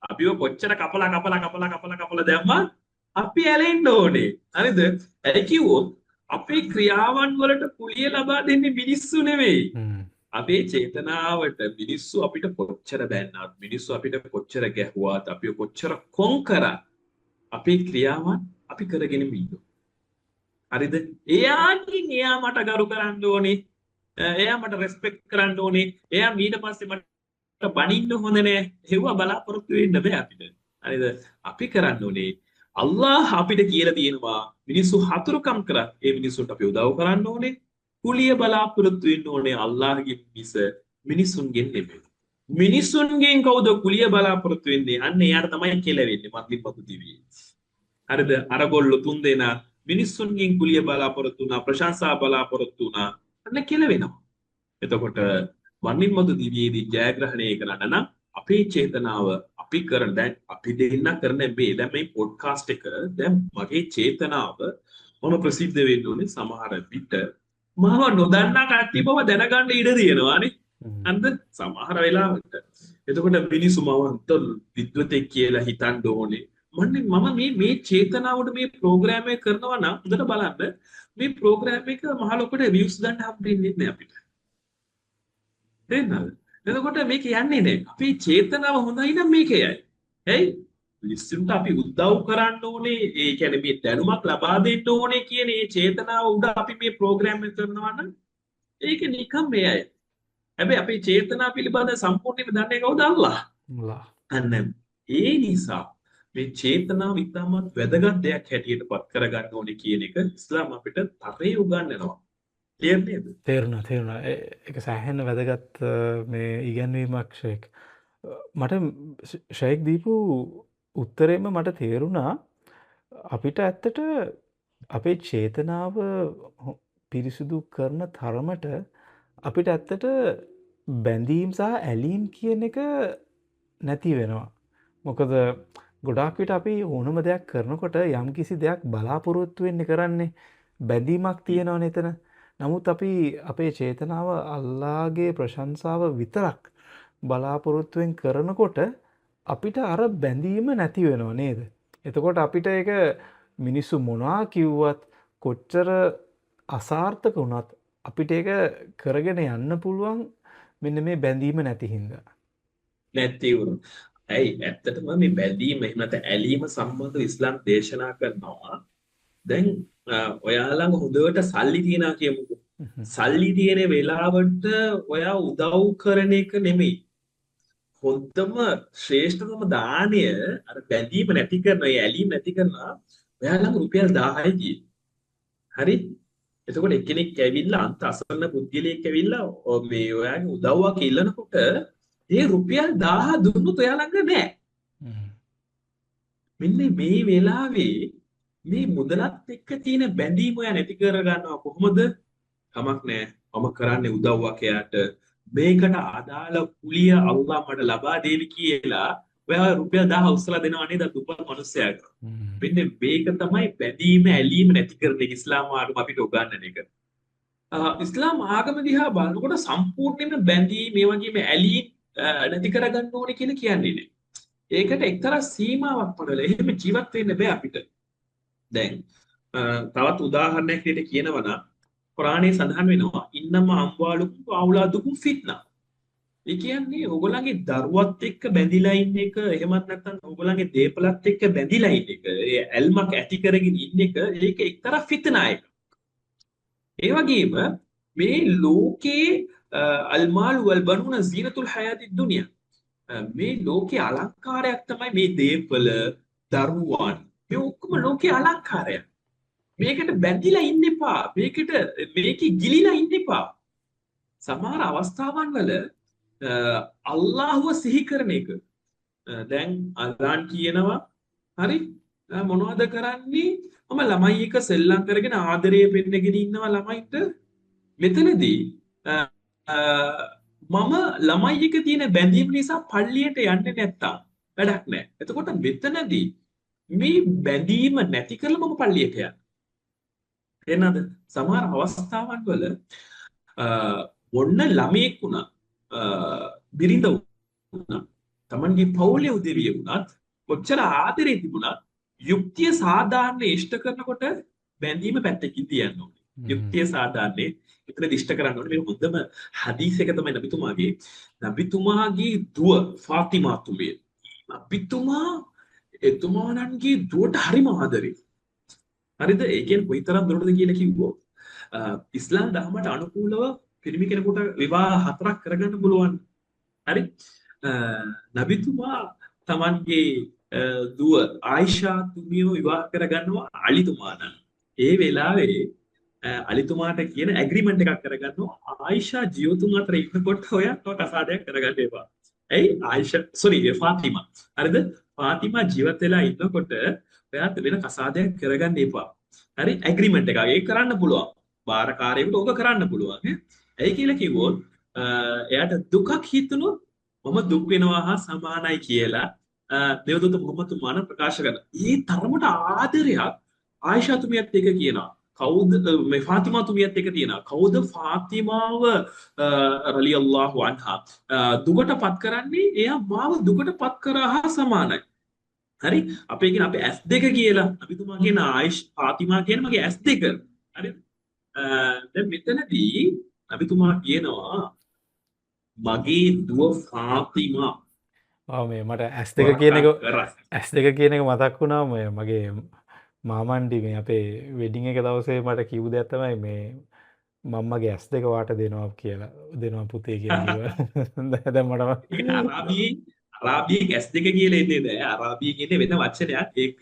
අපිව කොච්චර කපලා කපලා කපලා කපලා කපලා දැම්මත් අපි ඇලෙන්න ඕනේ. හරිද? ඇයි කිව්වොත් අපේ ක්‍රියාවන් වලට කුලිය ලබා දෙන්නේ මිනිස්සු නෙවෙයි. අපේ චේතනාවට මිනිස්සු අපිට කොච්චර බැන්නත්, මිනිස්සු අපිට කොච්චර ගැහුවත්, අපිව කොච්චර කොන් කරත් අපේ ක්‍රියාවන් අපි කරගෙනම ඉන්නවා. හරිද? එයාගෙන් එයා මට ගරු කරන්න ඕනේ. එයා මට රෙස්පෙක්ට් කරන්න ඕනේ. එයා ඊට පස්සේ මට බනින්න හොඳ නෑ. හෙව්වා බලාපොරොත්තු වෙන්න බෑ අපිට. හරිද? අපි කරන්න ඕනේ අල්ලාහ් අපිට කියලා තියෙනවා මිනිස්සු හතුරුකම් කරත් ඒ මිනිස්සුන්ට අපි උදව් කරන්න ඕනේ. කුලිය බලාපොරොත්තු වෙන්න ඕනේ අල්ලාහ්ගෙන් මිස මිනිසුන්ගෙන් නෙමෙයි. මිනිසුන්ගෙන් කවුද කුලිය බලාපොරොත්තු වෙන්නේ? අන්න එයාට තමයි කෙලවෙන්නේ මරණින් මතු දිවියේ. හරිද? අරගොල්ලෝ තුන් දෙනා මිනිස්සුන්ගෙන් කුලිය බලාපොරොත්තු වුණා, ප්‍රශංසා බලාපොරොත්තු වුණා. අන්න කෙලවෙනවා. එතකොට මරණින් මතු දිවියේදී ජයග්‍රහණය කරන්න නම් අපේ චේතනාව අපි කරන දැන් අපි දෙන්න කරන මේ දැන් මේ පොඩ්කාස්ට් එක දැන් මගේ චේතනාව මම ප්‍රසිද්ධ වෙන්න ඕනේ. සමහර විට මාව නොදන්නා කට්ටිය බව දැනගන්න ඉඩ තියෙනවා නේ. අන්ද සමහර වෙලාවට. එතකොට මිනිස්සු මව අන්ත විද්වතෙක් කියලා හිතන්න ඕනේ. මම මේ මේ චේතනාවට මේ ප්‍රෝග්‍රෑම් එක කරනවා නම් හොඳට බලන්න මේ ප්‍රෝග්‍රෑම් එක මහ ලොකුට වීව්ස් ගන්න හම්බෙන්නේ නැහැ අපිට. තේරෙනවද? එතකොට මේක යන්නේ නැහැ. අපේ චේතනාව හොඳයි නම් මේක යයි. ඇයි? මිනිස්සුන්ට අපි උදව් කරන්න ඕනේ, ඒ කියන්නේ මේ දැනුමක් ලබා දෙන්න ඕනේ කියන ඒ චේතනාව උඩ අපි මේ ප්‍රෝග්‍රෑම් එක කරනවා නම් ඒක නිකම් මෙයයි. හැබැයි අපේ චේතනා පිළිබඳ සම්පූර්ණයෙන්ම දන්නේ කවුද? අල්ලාහ්. අන්න ඒ නිසා මේ චේතනාව ඉතාමත් වැදගත් දෙයක් හැටියට පත් කරගන්න ඕනේ කියන එක ඉස්ලාම් අපිට තරේ උගන්වනවා. තේරුණේද?
තේරුණා තේරුණා. ඒක සෑහෙන වැදගත් මේ ඉගැන්වීමක් ෂේක්. මට ෂේක් දීපු උත්තරේම මට තේරුණා අපිට ඇත්තට අපේ චේතනාව පිරිසිදු කරන තරමට අපිට ඇත්තට බැඳීම් සහ ඇලීම් කියන එක නැති වෙනවා. මොකද ගොඩාක් විට අපි ඕනම දෙයක් කරනකොට යම්කිසි දෙයක් බලාපොරොත්තු වෙන්නේ කරන්නේ බැඳීමක් තියෙනවනේ එතන. නමුත් අපි අපේ චේතනාව අල්ලාගේ ප්‍රශංසාව විතරක් බලාපොරොත්තුවෙන් කරනකොට අපිට අර බැඳීම නැති වෙනව නේද? එතකොට අපිට ඒක මිනිස්සු මොනවා කිව්වත් කොච්චර අසාර්ථක වුණත් අපිට ඒක කරගෙන යන්න පුළුවන් මෙන්න මේ බැඳීම නැති හින්දා.
නැති වුණොත්. ඇයි ඇත්තටම මේ බැඳීම එහෙම නැත්නම් ඇලීම සම්බන්ධව ඉස්ලාම් දේශනා කරනවා. දැන් ඔයා ළඟ හොඳට සල්ලි තියනවා කියමුකෝ. සල්ලි තියෙන වෙලාවට ඔයා උදව් කරන එක නෙමෙයි. හොඳම ශ්‍රේෂ්ඨතම දානය අර බැඳීම නැති කරන, ඒ ඇලීම නැති කරන ඔයා ළඟ රුපියල් 1000යි තියෙන්නේ. හරි? එතකොට එක්කෙනෙක් ඇවිල්ලා අන්ත අසරණ පුද්ගලයෙක් ඇවිල්ලා මේ ඔයාගේ උදව්වක් ඉල්ලනකොට ඒ රුපියල් 1000 දුන්නොත් ඔයා ළඟ නෑ. මෙන්න මේ වෙලාවේ මේ මුදලත් එක්ක තියෙන බැඳීම ඔයා නැති කරගන්නවා කොහොමද? කමක් නෑ. මම කරන්නේ උදව්වක් එයාට. මේකට අදාළ කුලිය අල්ලාහ් මට ලබා දේවි කියලා ඔයා රුපියල් 1000 උස්සලා දෙනවා නේද දුප්පත් මිනිස්සයාට. මෙන්න මේක තමයි බැඳීම ඇලීම නැති කරන එක ඉස්ලාම් ආගම අපිට උගන්වන එක. ඉස්ලාම් ආගම දිහා බලනකොට සම්පූර්ණයෙන්ම බැඳීම මේ වගේම ඇලීම් නැති කරගන්න ඕනේ කියලා කියන්නේ නෑ. ඒකට එක්තරා සීමාවක් පනවලා එහෙම ජීවත් වෙන්න බෑ අපිට. දැන් තවත් උදාහරණයක් විදිහට කියනවා නම් කුරානයේ සඳහන් වෙනවා ඉන්නම අම්වාලුකුම් අවුලාදුකුම් ෆිත්නා. ඒ කියන්නේ ඕගොල්ලන්ගේ දරුවත් එක්ක බැඳිලා ඉන්න එක, එහෙමත් නැත්නම් ඕගොල්ලන්ගේ දේපලත් එක්ක බැඳිලා ඉන්න එක, ඒ ඇල්මක් ඇති කරගෙන ඉන්න එක, ඒක එක්තරා ෆිත්නා එකක්. ඒ වගේම මේ ලෝකේ අල්මාල් වල් බනුන සීනතුල් හයාති දුනියා, මේ ලෝකේ අලංකාරයක් තමයි මේ දේපල, දරුවන්, මේ ඔක්කොම ලෝකේ අලංකාරයක්. මේකට බැඳිලා ඉන්න එපා. මේකට මේකේ ගිලිලා ඉන්න එපා. සමහර අවස්ථාවන් වල අල්ලාහ්ව සිහි කරන එක. දැන් අසාන් කියනවා හරි මොනවද කරන්නේ? මම ළමයි එක සෙල්ලම් කරගෙන ආදරය පෙන්නගෙන ඉන්නවා ළමයින්ට. මෙතනදී මම ළමයි එක තියෙන බැඳීම නිසා පල්ලියට යන්නේ නැත්තම් වැඩක් නෑ. එතකොට මෙතනදී මේ බැඳීම නැති කරලා මම පල්ලියට යනවා. එනද සමහර අවස්ථාවන් වල ඔන්න ළමයෙක් වුණා, බිරිඳ වුණා, තමන්ගේ පවුලේ උදවිය වුණත් කොච්චර ආදරේ තිබුණත් යුක්තිය සාධාරණ ඉෂ්ට කරනකොට බැඳීම පැත්තකින් තියන්න ඕනේ. යුක්තිය සාධාරණේ එතන ඉෂ්ට කරන්න ඕනේ. මේ හොඳම හදීස් එක තමයි නබිතුමාගේ දුව ෆාතිමා තුමිය. නබිතුමා එතුමාණන්ගේ දුවට හරිම ආදරේ. හරිද? ඒ කියන්නේ කොයිතරම් දුරටද කියලා කිව්වොත් ඉස්ලාම් දහමට අනුකූලව පිරිමි කෙනෙකුට විවාහ 4ක් කරගන්න පුළුවන්. හරි? නබිතුමා තමන්ගේ දුව ආයිෂා තුමියව විවාහ කරගන්නවා අලිතුමාණන්. ඒ වෙලාවේ අලිතුමාට කියන ඇග්‍රීමන්ට් එකක් කරගන්නවා ආයිෂා ජීවතුන් අතර ඉන්නකොට ඔයා තව කසාදයක් කරගන්න එපා. ඇයි ආයිෂා සෝරි ෆාතිමා. හරිද? ෆාතිමා ජීවත් වෙලා ඉන්නකොට ඔයාත් වෙන කසාදයක් කරගන්න එපා. හරි ඇග්‍රීමන්ට් එකක්. ඒක කරන්න පුළුවන්. බාරකාරයෙකුට ඕක කරන්න පුළුවන්. ඇයි කියලා කිව්වොත් එයාට දුකක් හිතුනොත් මම දුක් වෙනවා හා සමානයි කියලා දේවදූත මුහම්මද් තුමාණන් ප්‍රකාශ කරනවා. ඒ තරමට ආදරයක් ආයිෂා තුමියත් එක්ක කියනවා. කවුද මේ ෆාතිමා තුමියත් එක්ක තියෙනවා. කවුද ෆාතිමාව රලියල්ලාහු අන්හා දුකට පත් කරන්නේ? එයා මාව දුකට පත් කරා හා සමානයි. හරි? අපේ කියන අපේ ඇස් දෙක කියලා. නබිතුමා කියන ආයිෂ් ෆාතිමා කියන මගේ ඇස් දෙක. හරි? දැන් මෙතනදී නබිතුමා කියනවා මගේ දුව ෆාතිමා
ඔව් මේ මට ඇස් දෙක කියන එක ඇස් දෙක කියන එක මතක් වුණා. මේ මගේ මාමණ්ඩි මේ අපේ වෙඩින් එක දවසේ මට කිව්ව දෙයක් තමයි මේ මම්මගේ ඇස් දෙක වාට දෙනවා කියලා, දෙනවා පුතේ කියලා කිව්වා. දැන් මට
අරාබියෙන් ඇස් දෙක කියලා එන්නේ නෑ. අරාබියෙන් එන්නේ වෙන වචනයක්. ඒක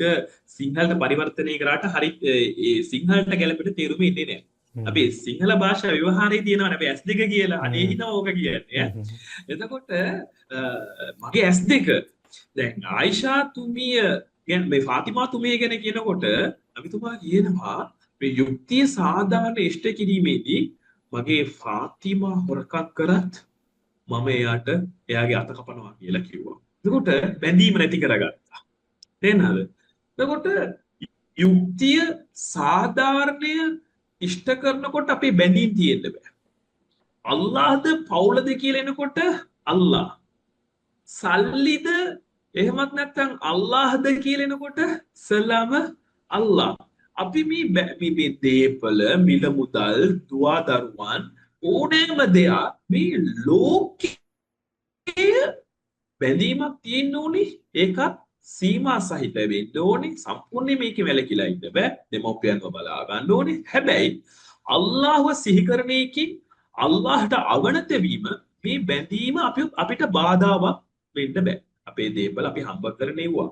සිංහලට පරිවර්තනය කරාට හරි ඒ සිංහලට ගැලපෙන තේරුම එන්නේ නෑ. අපි සිංහල භාෂා ව්‍යවහාරයේ තියෙනවනේ අපි ඇස් දෙක කියලා. අනේ හිතම ඕක කියන්නේ. එතකොට මගේ ඇස් දෙක දැන් ආයිෂා තුමිය ගැන මේ ෆාතිමා තුමිය ගැන කියනකොට අබිතුමා කියනවා මේ යුක්තිය සාධාරණ ඉෂ්ට කිරීමේදී මගේ ෆාතිමා හොරකම් කරත් මම එයාට එයාගේ අත කපනවා කියලා කිව්වා. එතකොට බැඳීම නැති කරගත්තා. තේරෙනවද? එතකොට යුක්තිය සාධාරණය ඉෂ්ට කරනකොට අපේ බැඳීම් තියෙන්න බෑ. අල්ලාහ්ද පවුලද කියලා එනකොට අල්ලාහ්. සල්ලිද එහෙමත් නැත්නම් අල්ලාහ්ද කියලා එනකොට සලාම අල්ලාහ්. අපි මේ මේ දේපල මිල මුදල් දුවා දරුවන් ඕනෑම දෙයක් මේ ලෝකයේ බැඳීමක් තියෙන්න ඕනේ. ඒකත් සීමා සහිත වෙන්න ඕනේ. සම්පූර්ණයෙන් මේකේ වැළකීලා ඉන්න බෑ. දෙමව්පියන්ව බලා ගන්න ඕනේ. හැබැයි අල්ලාහ්ව සිහි කරන එකකින් අල්ලාහ්ට අවනත වීම මේ බැඳීම අපිට බාධාවක් වෙන්න බෑ. අපේ දේපල අපි හම්බ කරන ඒවා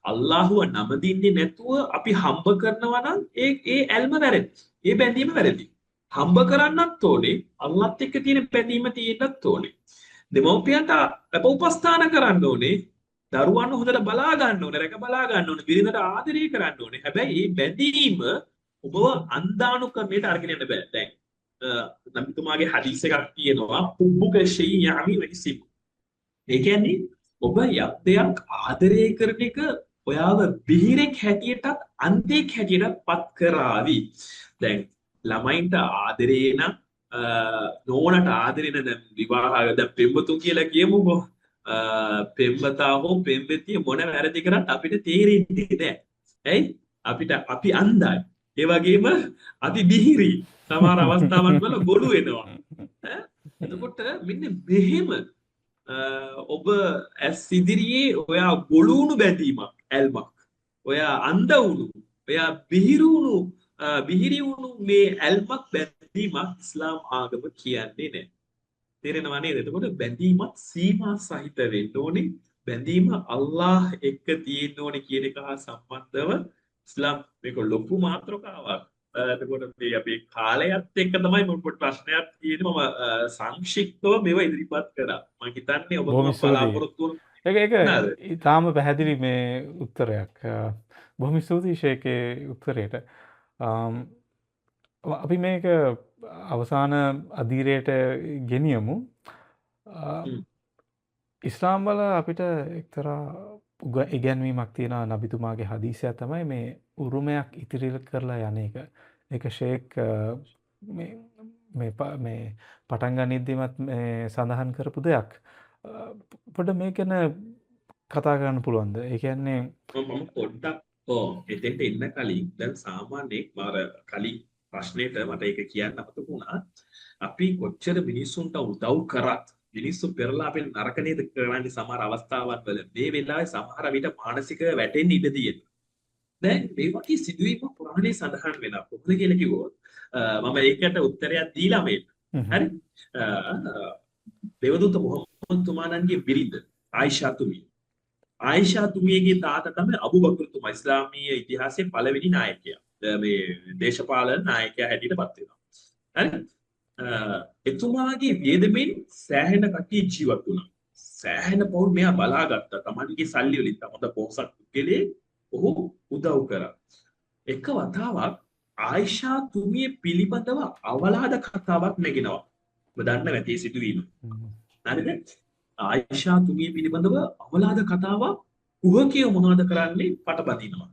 අල්ලාහ්ව නමදින්නේ නැතුව අපි හම්බ කරනවා නම් ඒ ඒ ඇල්ම වැරදි. ඒ බැඳීම වැරදි. හම්බ කරන්නත් ඕනේ, අල්ලාහ්ත් එක්ක තියෙන බැඳීම තියෙන්නත් ඕනේ. දෙමව්පියන්ට අප උපස්ථාන කරන්න ඕනේ. දරුවන් හොඳට බලා ගන්න ඕනේ, රැක බලා ගන්න ඕනේ, බිරිඳට ආදරය කරන්න ඕනේ. හැබැයි මේ බැඳීම ඔබව අන්ධානුකරණයට අරගෙන යන්න බෑ. දැන් නබිතුමාගේ හදීස් එකක් තියෙනවා හුබ්බුක ෂෙයි යාමි වෙසිබ්. ඒ කියන්නේ ඔබ යම් දෙයක් ආදරය කරන එක ඔයාව බිහිරෙක් හැටියටත් අන්ධයෙක් හැටියටත් පත් කරાવી. දැන් ළමයින්ට ආදරේ නම් නෝනට ආදරේ නම් දැන් විවාහ දැන් පෙම්වතුන් කියලා කියමුකෝ. පෙම්වතා හෝ පෙම්වතිය මොන වැරදි කරත් අපිට තේරෙන්නේ නැහැ. ඇයි? අපිට අපි අන්ධයි. ඒ වගේම අපි බිහිරි. සමහර අවස්ථාවන් වල ගොළු වෙනවා. එතකොට මෙන්න මෙහෙම ඔබ ඇස් ඉදිරියේ ඔයා ගොළු වුණු බැඳීමක්, ඇල්මක්, ඔයා අන්ධ වුණු, ඔයා බිහිරු වුණු, බිහිරි වුණු මේ ඇල්මක් බැඳීමක් ඉස්ලාම් ආගම කියන්නේ නැහැ. තේරෙනවා නේද? එතකොට බැඳීමත් සීමා සහිත වෙන්න ඕනේ. බැඳීම අල්ලාහ් එක්ක තියෙන්න ඕනේ කියන එක හා සම්බන්ධව ඉස්ලාම් මේක ලොකු මාතෘකාවක්. එතකොට මේ අපේ කාලයත් එක්ක තමයි මම පොඩි ප්‍රශ්නයක් තියෙන්නේ. මම සංක්ෂිප්තව මේවා ඉදිරිපත් කරා. මම හිතන්නේ
බොහොම
ඔබතුමා
ස්තුතියි.
බලාපොරොත්තු වුණ
ඒක ඒක
නේද?
ඉතාම පැහැදිලි මේ උත්තරයක්. බොහොම ස්තුතියි ෂේක්ගේ උත්තරයට. අපි මේක අවසාන අධීරයට ගෙනියමු. ඉස්ලාම් වල අපිට එක්තරා ඉගැන්වීමක් තියෙනවා. නබිතුමාගේ හදීසයක් තමයි මේ උරුමයක් ඉතිරි කරලා යන එක. ඒක ෂේක් මේ මේ මේ පටන් ගනිද්දිමත් මේ සඳහන් කරපු දෙයක්. පොඩ්ඩ මේක ගැන කතා කරන්න පුළුවන්ද? ඒ කියන්නේ
මම පොඩ්ඩක් ඔව් එතෙන්ට එන්න කලින් දැන් සාමාන්‍යයෙන් මම අර කලින් ප්‍රශ්නෙට මට ඒක කියන්න අමතක වුණා. අපි කොච්චර මිනිස්සුන්ට උදව් කරත් මිනිස්සු පෙරලා අපේ නරක නේද කරන්නේ සමහර අවස්ථාවන් වල. මේ වෙලාවේ සමහර විට මානසිකව වැටෙන්න ඉඩ තියෙනවා. දැන් මේ වගේ සිදුවීම කුරානයේ සඳහන් වෙනවා. කොහොමද කියලා කිව්වොත් මම ඒකට උත්තරයක් දීලා මේ. හරි? දේවදූත මුහම්මද් තුමාණන්ගේ බිරිඳ ආයිෂා තුමිය. ආයිෂා තුමියගේ තාත්තා තමයි අබූ බකර් තුමා, ඉස්ලාමීය ඉතිහාසයේ පළවෙනි නායකයා. මේ දේශපාලන නායකයා හැටියට පත් වෙනවා. හරි? එතුමාගේ වියදමින් සෑහෙන කට්ටිය ජීවත් වුණා. සෑහෙන පවුල් මෙයා බලාගත්තා. තමන්ගේ සල්ලි වලින් හොඳ පොහොසත් පුද්ගලයෙක් ඔහු උදව් කරා. එක වතාවක් ආයිෂා තුමිය පිළිබඳව අවලාද කතාවක් නැගෙනවා. ඔබ දන්න ඇති ඒ සිදුවීම. හරිද? ආයිෂා තුමිය පිළිබඳව අවලාද කතාවක් කුහකයෝ මොනවද කරන්නේ? පටබඳිනවා.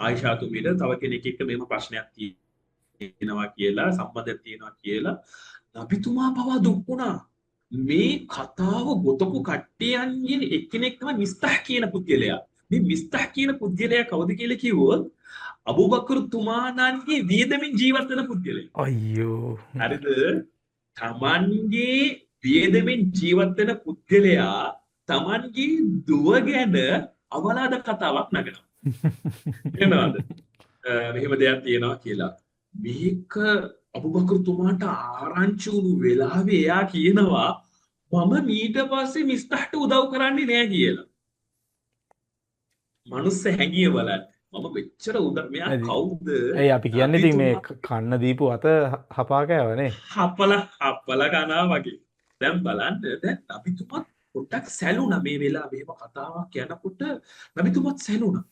ආයිෂා තුමියට තව කෙනෙක් එක්ක මෙහෙම ප්‍රශ්නයක් තියෙනවා කියලා, සම්බන්ධයක් තියෙනවා කියලා නබිතුමා පවා දුක් වුණා. මේ කතාව ගොතපු කට්ටියන්ගෙන් එක්කෙනෙක් තමයි මිස්තහ් කියන පුද්ගලයා. මේ මිස්තහ් කියන පුද්ගලයා කවුද කියලා කිව්වොත් අබූබකර් තුමාණන්ගේ වියදමින් ජීවත් වෙන පුද්ගලයෙක්.
අයියෝ.
හරිද? තමන්ගේ වියදමින් ජීවත් වෙන පුද්ගලයා තමන්ගේ දුව ගැන අවලාද කතාවක් නගනවා. තේරෙනවද? මෙහෙම දෙයක් තියෙනවා කියලා. මේක අබූබකර් තුමාට ආරංචි වුණු වෙලාවේ එයා කියනවා මම ඊට පස්සේ මිස්තහ්ට උදව් කරන්නේ නෑ කියලා. මනුස්ස හැඟිය බලන්න. මම මෙච්චර උදව් මෙයා කවුද?
ඇයි අපි කියන්නේ ඉතින් මේ කන්න දීපු අත හපා කෑවනේ.
හපලා කනවා වගේ. දැන් බලන්න, දැන් නබිතුමත් පොඩ්ඩක් සැලුණා මේ වෙලාවේ එහෙම කතාවක් යනකොට නබිතුමත් සැලුණා.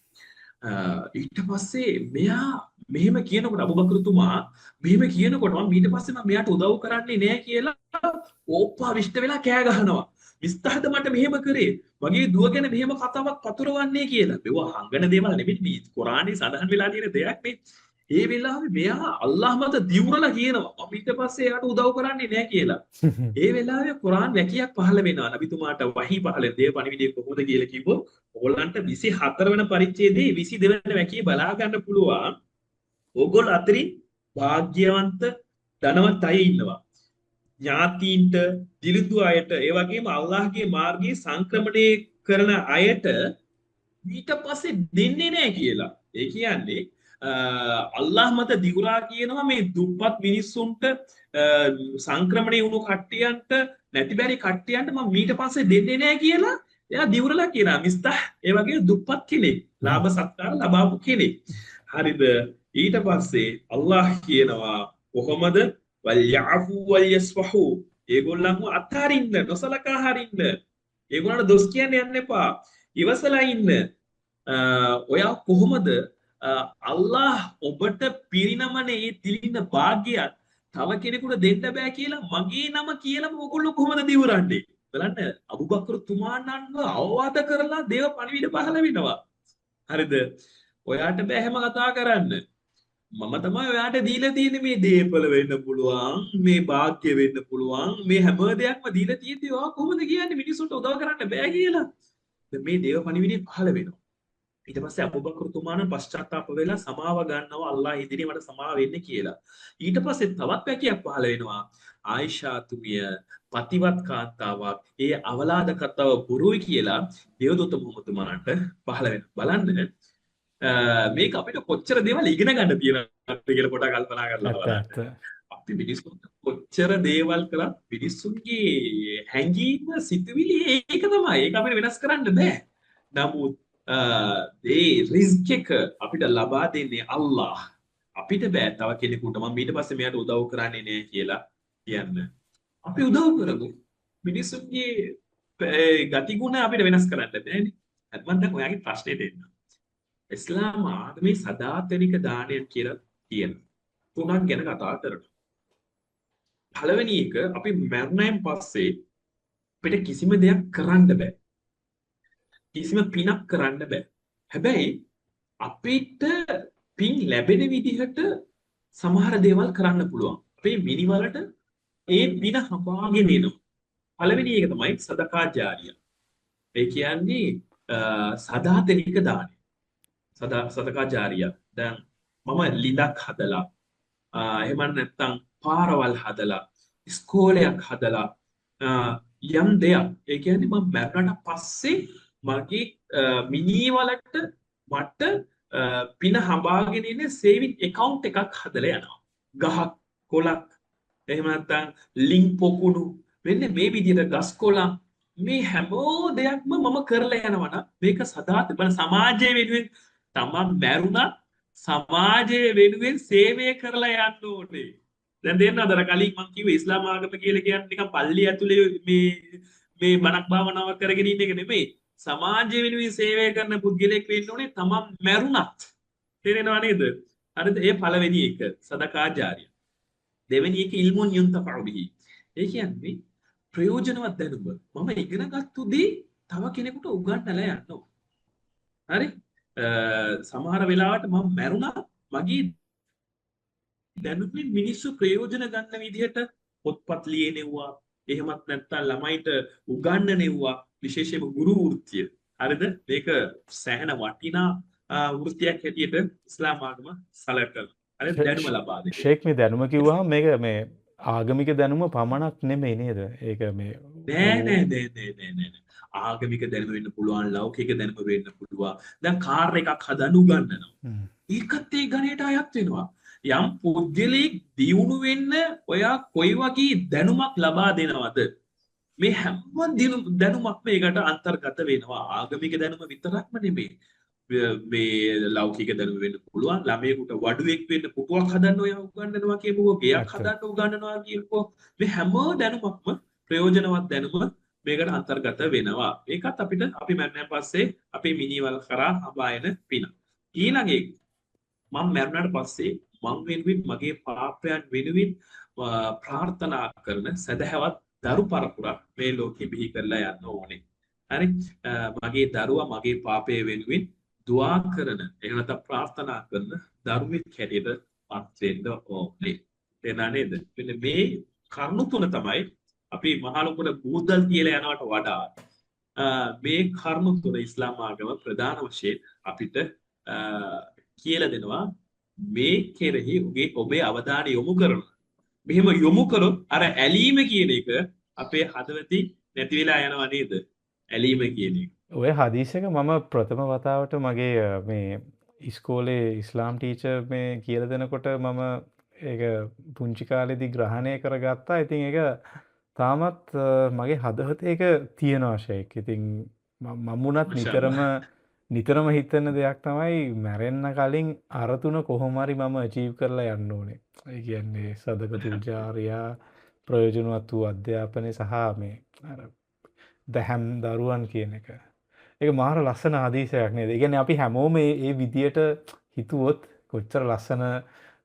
ඊට පස්සේ මෙයා මෙහෙම කියනකොට අබූබකර් තුමා මෙහෙම කියනකොට මම ඊට පස්සේ මම මෙයාට උදව් කරන්නේ නෑ කියලා ඕප්පා විෂ්ඨ වෙලා කෑ ගහනවා. මිස්තහද මට මෙහෙම කරේ, මගේ දුව ගැන මෙහෙම කතාවක් පතුරවන්නේ කියලා. මෙවුවා හංගන දේවල් නෙමෙයි, මේ කුරානේ සඳහන් වෙලා තියෙන දෙයක් නේ. ඒ වෙලාවේ මෙයා අල්ලාහ් මත දිවුරලා කියනවා මම ඊට පස්සේ එයාට උදව් කරන්නේ නෑ කියලා. ඒ වෙලාවේ කුරාන් වැකියක් පහළ වෙනවා. නබිතුමාට වහී පහළ වෙන දේව පණිවිඩය කොහොමද කියලා කිව්වොත් ඕගොල්ලන්ට 24 වෙනි පරිච්ඡේදයේ 22 වෙනි වැකිය බලා ගන්න පුළුවන්. ඕගොල්ලෝ අතරින් භාග්‍යවන්ත ධනවත් අය ඉන්නවා. ඥාතීන්ට, දිලිඳු අයට, ඒ වගේම අල්ලාහ්ගේ මාර්ගයේ සංක්‍රමණය කරන අයට ඊට පස්සේ දෙන්නේ නෑ කියලා. ඒ කියන්නේ අල්ලාහ් මත දිගුරා කියනවා මේ දුප්පත් මිනිස්සුන්ට, සංක්‍රමණය වුණු කට්ටියන්ට, නැති බැරි කට්ටියන්ට මම ඊට පස්සේ දෙන්නේ නෑ කියලා එයා දිවුරලා කියනවා. මිස්තහ් ඒ වගේ දුප්පත් කෙනෙක්, ලාභ සත්කාර ලබාපු කෙනෙක්. හරිද? ඊට පස්සේ අල්ලාහ් කියනවා කොහොමද? වල්යඅෆු වල්යස්ෆහු, ඒගොල්ලන්ව අත්හරින්න, නොසලකා හරින්න, ඒගොල්ලන්ට දොස් කියන්න යන්න එපා, ඉවසලා ඉන්න. ඔයා කොහොමද අල්ලාහ් ඔබට පිරිනමන ඒ තිලින භාග්‍යයත් තව කෙනෙකුට දෙන්න බෑ කියලා මගේ නම කියලාම ඔයගොල්ලෝ කොහොමද දිවුරන්නේ? බලන්න, අබූබකර් තුමාණන්ව අවවාද කරලා දේව පණිවිඩ පහළ වෙනවා. හරිද? ඔයාට බෑ හැම කතා කරන්න. මම තමයි ඔයාට දීලා තියෙන්නේ මේ දේපල වෙන්න පුළුවන්, මේ භාග්‍ය වෙන්න පුළුවන්, මේ හැම දෙයක්ම දීලා තියෙද්දි ඔයා කොහොමද කියන්නේ මිනිස්සුන්ට උදව් කරන්න බෑ කියලා? දැන් මේ දේව පණිවිඩය පහළ වෙනවා. ඊට පස්සේ අබූබකර් තුමාණන් පශ්චාත්තාප වෙලා සමාව ගන්නවා අල්ලාහ් ඉදිරියේ මට සමාව වෙන්න කියලා. ඊට පස්සේ තවත් වැකියක් පහළ වෙනවා. ආයිෂා තුමිය පතිවත් කාන්තාවක්, ඒ අවලාද කතාව බොරුයි කියලා දේවදූත මුහම්මද් තුමාණන්ට පහළ වෙනවා. බලන්න මේක අපිට කොච්චර දේවල් ඉගෙන ගන්න තියෙනවද කියලා පොඩක් කල්පනා කරලා බලන්න. අපි මිනිස්සුන්ට කොච්චර දේවල් කළත් මිනිස්සුන්ගේ හැඟීම සිතුවිලි ඒක තමයි. ඒක අපිට වෙනස් කරන්න බෑ. නමුත් ඒ රිස්ක් එක අපිට ලබා දෙන්නේ අල්ලාහ්. අපිට බෑ තව කෙනෙකුට මම ඊට පස්සේ මෙයාට උදව් කරන්නේ නෑ කියලා කියන්න. අපි උදව් කරමු. මිනිස්සුන්ගේ ගතිගුණ අපිට වෙනස් කරන්න බෑනේ. මම දැන් ඔයාගේ ප්‍රශ්නෙට එන්න. ඉස්ලාම ආගමේ සදාතනික දානයක් කියලා තියෙන තුනක් ගැන කතා කරනවා. පළවෙනි එක, අපි මරණයෙන් පස්සේ අපිට කිසිම දෙයක් කරන්න බෑ. කිසිම පිනක් කරන්න බෑ. හැබැයි අපිට පින් ලැබෙන විදිහට සමහර දේවල් කරන්න පුළුවන්. අපේ මිනිවලට ඒ පින හඹාගෙන එනවා. පළවෙනි එක තමයි සදකා ජාරිය. ඒ කියන්නේ සදාතනික දානය. සදකා ජාරිය. දැන් මම ලිඳක් හදලා, එහෙම නැත්නම් පාරවල් හදලා, ඉස්කෝලයක් හදලා, යම් දෙයක්. ඒ කියන්නේ මම මැරුණාට පස්සේ මගේ මිනිවලට මට පින හඹාගෙන ඉන්නේ සේවිං ඇකවුන්ට් එකක් හදලා යනවා. ගහක් කොලක් එහෙම නැත්නම් ලිං පොකුණු වෙන්නේ මේ විදිහට ගස් කොළන් මේ හැම දෙයක්ම මම කරලා යනවා නම් මේක සදා තිබෙන සමාජය වෙනුවෙන් තමන් මැරුණත් සමාජය වෙනුවෙන් සේවය කරලා යන්න ඕනේ. දැන් තේරෙනවද අර කලින් මං කිව්වේ ඉස්ලාම ආගම කියලා කියන්නේ නිකන් පල්ලි ඇතුලේ මේ මේ බණක් භාවනාවක් කරගෙන ඉන්න එක නෙමෙයි. සමාජය වෙනුවෙන් සේවය කරන පුද්ගලයෙක් වෙන්න ඕනේ තමන් මැරුණත්. තේරෙනව නේද? හරිද? ඒ පළවෙනි එක සදකා ජාරිය. දෙවෙනි එක ඉල්මුන් යුන්තෆഉ බිහි. ඒ කියන්නේ ප්‍රයෝජනවත් දැනුම. මම ඉගෙනගත්තු දේ තව කෙනෙකුට උගන්වලා යන්න ඕන. හරි? සමහර වෙලාවට මම මැරුණා මගේ දැනුමින් මිනිස්සු ප්‍රයෝජන ගන්න විදිහට පොත්පත් ලියනෙව්වා. එහෙමත් නැත්නම් ළමයිට උගන්වනෙව්වා. විශේෂයෙන්ම ගුරු වෘත්තිය. හරිද? මේක සෑහෙන වටිනා වෘත්තියක් හැටියට ඉස්ලාම් ආගම සැලකනවා. හරිද? දැනුම ලබා දෙන.
ෂේක් මේ දැනුම කිව්වහම මේක මේ ආගමික දැනුම පමණක් නෙමෙයි නේද? ඒක මේ
නෑ නෑ නෑ නෑ නෑ නෑ. ආගමික දැනුම වෙන්න පුළුවන්, ලෞකික දැනුම වෙන්න පුළුවන්. දැන් කාර් එකක් හදන්න උගන්වනවා. ඒකත් ඒ ගණයට අයත් වෙනවා. යම් පුද්ගලයෙක් දියුණු වෙන්න ඔයා කොයි වගේ දැනුමක් ලබා දෙනවද? මේ හැම දැනුමක්ම ඒකට අන්තර්ගත වෙනවා. ආගමික දැනුම විතරක්ම නෙමෙයි. මේ ලෞකික දැනුම වෙන්න පුළුවන්. ළමයෙකුට වඩුවෙක් වෙන්න පුටුවක් හදන්න ඔයා උගන්වනවා කියමුකෝ, ගෙයක් හදන්න උගන්වනවා කියමුකෝ. මේ හැම දැනුමක්ම ප්‍රයෝජනවත් දැනුම මේකට අන්තර්ගත වෙනවා. ඒකත් අපිට අපි මැරුණාන් පස්සේ අපේ මිනිවල් කරා හඹා එන පින. ඊළඟ එක මම මැරුණාට පස්සේ මං වෙනුවෙන් මගේ පාපයන් වෙනුවෙන් ප්‍රාර්ථනා කරන සදහැවත් දරු පරපුරක් මේ ලෝකෙ බිහි කරලා යන්න ඕනේ. හරි? මගේ දරුවා මගේ පාපය වෙනුවෙන් දුආ කරන, එහෙම නැත්නම් ප්‍රාර්ථනා කරන දරුවෙක් හැටියට පත් වෙන්න ඕනේ. තේරුණා නේද? මෙන්න මේ කරුණු තුන තමයි අපි මහ ලොකුට බූදල් කියලා යනවට වඩා මේ කරුණු තුන ඉස්ලාම් ආගම ප්‍රධාන වශයෙන් අපිට කියලා දෙනවා. මේ කෙරෙහි ඔබේ අවධානය යොමු කරනවා. මෙහෙම යොමු කරොත් අර ඇලීම කියන එක අපේ හදවතින් නැති වෙලා යනවා නේද? ඇලීම කියන එක.
ඔය හදීස් එක මම ප්‍රථම වතාවට මගේ මේ ඉස්කෝලේ ඉස්ලාම් ටීචර් මේ කියලා දෙනකොට මම ඒක පුංචි කාලේදී ග්‍රහණය කරගත්තා. ඉතින් ඒක තාමත් මගේ හදවතේ ඒක තියෙනවා ෂේක්. ඉතින් මම වුණත් නිතරම හිතන දෙයක් තමයි මැරෙන්න කලින් අර තුන කොහොම හරි මම අචීව් කරලා යන්න ඕනේ. ඒ කියන්නේ සදකතුල් ජාරියා, ප්‍රයෝජනවත් වූ අධ්‍යාපනය සහ මේ අර දැහැම් දරුවන් කියන එක. ඒක මාර ලස්සන ආදේශයක් නේද? ඒ කියන්නේ අපි හැමෝම මේ විදියට හිතුවොත් කොච්චර ලස්සන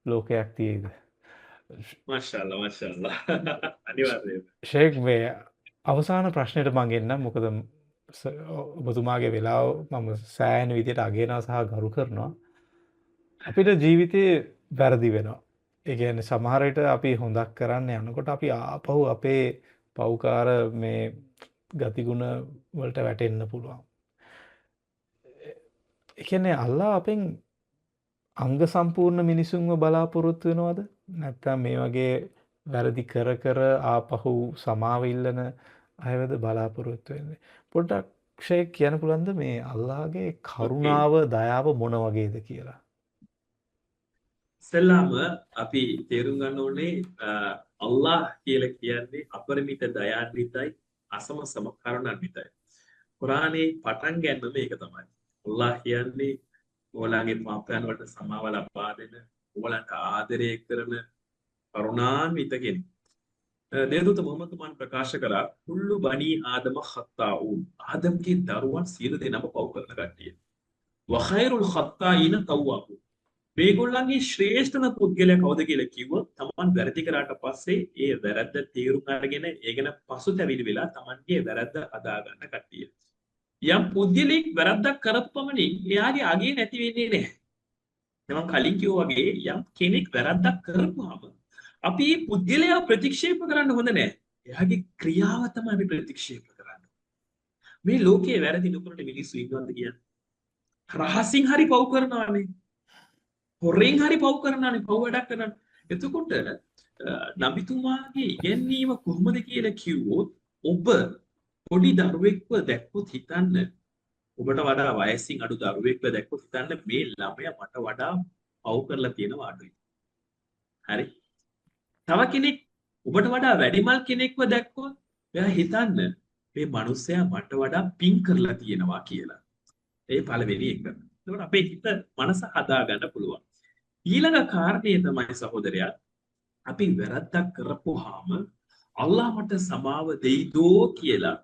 ලෝකයක් තියෙයිද?
මාෂාල්ලාහ් මාෂාල්ලාහ්. අනිවාර්යයෙන්ම.
ෂේක් මේ අවසාන ප්‍රශ්නෙට මං එන්නම්. මොකද ඔබතුමාගේ වෙලාව මම සෑහෙන විදියට අගයනවා සහ ගරු කරනවා. අපිට ජීවිතේ වැරදි වෙනවා. ඒ කියන්නේ සමහර විට අපි හොඳක් කරන්න යනකොට අපි ආපහු අපේ පව්කාර මේ ගතිගුණ වලට වැටෙන්න පුළුවන්. ඒ කියන්නේ අල්ලා අපෙන් අංග සම්පූර්ණ මිනිසුන්ව බලාපොරොත්තු වෙනවද? නැත්නම් මේ වගේ වැරදි කර කර ආපහු සමාව ඉල්ලන අයවද බලාපොරොත්තු වෙන්නේ? පොඩ්ඩක් ෂේක් කියන්න පුළුවන්ද මේ අල්ලාගේ කරුණාව දයාව මොන වගේද කියලා?
ඉස්සෙල්ලාම අපි තේරුම් ගන්න ඕනේ අල්ලාහ් කියලා කියන්නේ අපරිමිත දයාන්විතයි, අසමසම කරුණාන්විතයි. කුරානයේ පටන් ගැනීම මේක තමයි. අල්ලාහ් කියන්නේ ඔයාලගේ පාපයන් වලට සමාව ලබා දෙන, ඔයාලට ආදරය කරන කරුණාන්විත කෙනෙක්. දේවදූත මුහම්මද් තුමාන් ප්‍රකාශ කළා කුල්ලු බනී ආදම ඛත්තාඋන්, ආදම්ගේ දරුවන් සියලු දෙනාම පව් කරන කට්ටිය. වඛෛරුල් ඛත්තායින තව්වාබුන්, මේගොල්ලන්ගේ ශ්‍රේෂ්ඨම පුද්ගලයා කවුද කියලා කිව්වොත් තමන් වැරදි කරාට පස්සේ ඒ වැරද්ද තේරුම් අරගෙන ඒ ගැන පසුතැවිලි වෙලා තමන්ගේ වැරද්ද හදා ගන්න කට්ටිය. යම් පුද්ගලෙක් වැරද්දක් කරපු පමණින් එයාගේ අගය නැති වෙන්නේ නැහැ. දැන් මම කලින් කිව්වා වගේ යම් කෙනෙක් වැරද්දක් කරපුවාම අපි මේ පුද්ගලයා ප්‍රතික්ෂේප කරන්න හොඳ නෑ. එයාගේ ක්‍රියාව තමයි අපි ප්‍රතික්ෂේප කරන්න. මේ ලෝකයේ වැරදි නොකරන මිනිස්සු ඉන්නවද කියන්නේ? රහසින් හරි පව් කරනවානේ. හොරෙන් හරි පව් කරනවානේ, පව් වැඩක් කරනවා. එතකොට නබිතුමාගේ ඉගැන්වීම කොහොමද කියලා කිව්වොත් ඔබ පොඩි දරුවෙක්ව දැක්කොත් හිතන්න ඔබට වඩා වයසින් අඩු දරුවෙක්ව දැක්කොත් හිතන්න මේ ළමයා මට වඩා පව් කරලා තියෙනවා අඩුයි. හරි. තව කෙනෙක් ඔබට වඩා වැඩිමල් කෙනෙක්ව දැක්කොත් එයා හිතන්න මේ මිනිස්සයා මට වඩා පින් කරලා තියෙනවා කියලා. ඒ පළවෙනි එක. එතකොට අපේ හිත මනස හදාගන්න පුළුවන්. ඊළඟ කාරණය තමයි සහෝදරයා, අපි වැරද්දක් කරපුවාම අල්ලාහ් මට සමාව දෙයිදෝ කියලා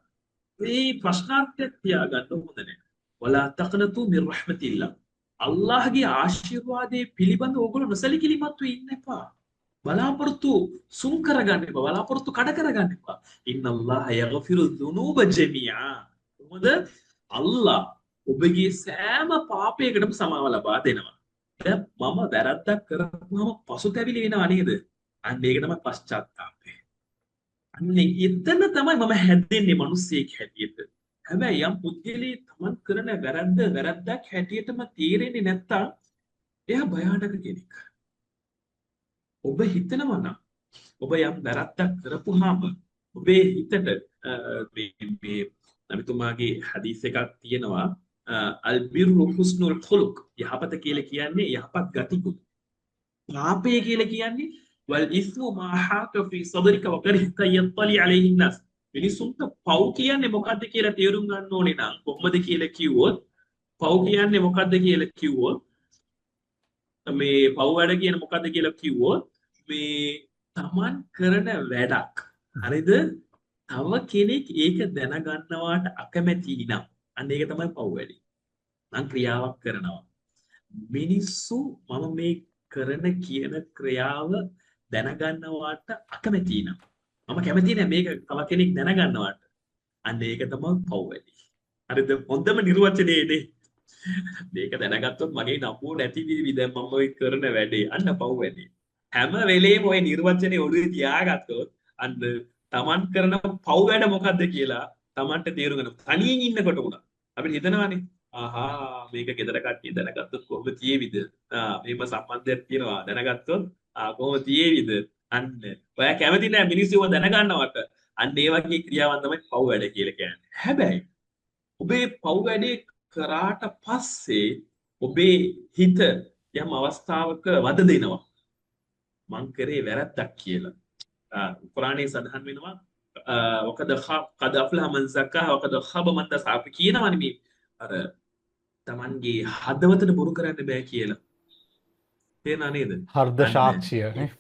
මේ ප්‍රශ්නාර්ථයක් තියාගන්න හොඳ නෑ. වලා තක්නතු මින් රහමතිල්ලා. අල්ලාහ්ගේ ආශිර්වාදයේ පිළිබඳ ඕගොල්ලෝ නොසැලකිලිමත්ව ඉන්න එපා. බලාපොරොත්තු සුන් කරගන්න එපා. බලාපොරොත්තු කඩ කරගන්න එපා. ඉන්නල්ලාහ යග්ෆිරු දුනූබ ජමීආ. කොහොමද? අල්ලාහ් ඔබගේ සෑම පාපයකටම සමාව ලබා දෙනවා. දැන් මම වැරද්දක් කරපුවම පසුතැවිලි වෙනව නේද? අන්න ඒක තමයි පශ්චාත්තාපය. අන්න එතන තමයි මම හැදෙන්නේ මිනිස්සෙක් හැටියට. හැබැයි යම් පුද්ගලයෙක් තමන් කරන වැරද්ද වැරද්දක් හැටියටම තේරෙන්නේ නැත්තම් එයා භයානක කෙනෙක්. ඔබ හිතනවා නම් ඔබ යම් වැරද්දක් කරපුවාම ඔබේ හිතට මේ මේ නබිතුමාගේ හදීස් එකක් තියෙනවා, අල් බිර්රු හුස්නුල් ඛුලුක්. යහපත කියලා කියන්නේ යහපත් ගතිගුණ. පාපය කියලා කියන්නේ වල් ඉස්මු මා හාක ෆී සදරික ව කරිහත යත්තලි අලයිහි නාස්. මිනිසුන්ට පව් කියන්නේ මොකද්ද කියලා තේරුම් ගන්න ඕනේ නම් කොහොමද කියලා කිව්වොත්, පව් කියන්නේ මොකද්ද කියලා කිව්වොත්, මේ පව් වැඩ කියන්නේ මොකද්ද කියලා කිව්වොත්, මේ තමන් කරන වැඩක් හරිද, තව කෙනෙක් ඒක දැනගන්නවාට අකමැති නම් අන්න ඒක තමයි පව් වැඩේ. මං ක්‍රියාවක් කරනවා, මිනිස්සු මම මේ කරන කියන ක්‍රියාව දැනගන්නවාට අකමැති නම්, මම කැමති නෑ මේක තව කෙනෙක් දැනගන්නවාට, අන්න ඒක තමයි පව් වැඩේ. හරිද? හොඳම නිර්වචනය නේ. මේක දැනගත්තොත් මගේ නපුව නැති වේවි, දැන් මම ඔය කරන වැඩේ. අන්න පව් වැඩේ. හැම වෙලේම ඔය නිර්වචනය ඔළුවේ තියාගත්තොත් අන්න තමන් කරන පව් වැඩ මොකද්ද කියලා තමන්ට තේරුම් ගන්න. තනියෙන් ඉන්නකොට උනා අපිට හිතනවානේ, ආහා මේක ගෙදර කට්ටිය දැනගත්තොත් කොහොම තියේවිද? ආ මේම සම්බන්ධයක් තියෙනවා දැනගත්තොත් ආ කොහොම තියේවිද? අන්න ඔයා කැමති නෑ මිනිස්සු ඒවා දැනගන්නවට. අන්න ඒ වගේ ක්‍රියාවන් තමයි පව් වැඩ කියලා කියන්නේ. හැබැයි ඔබේ පව් වැඩේ කරාට පස්සේ ඔබේ හිත යම් අවස්ථාවක වද දෙනවා. මං කරේ වැරද්දක් කියලා. කුරානයේ සඳහන් වෙනවා වකද කද අෆ්ලහ මන් සක්කාහ වකද ખබ මන් දසා. අපි කියනවනේ මේ අර තමන්ගේ හදවතට බොරු කරන්න බෑ කියලා. තේරෙනව නේද?
හෘද සාක්ෂිය නේ.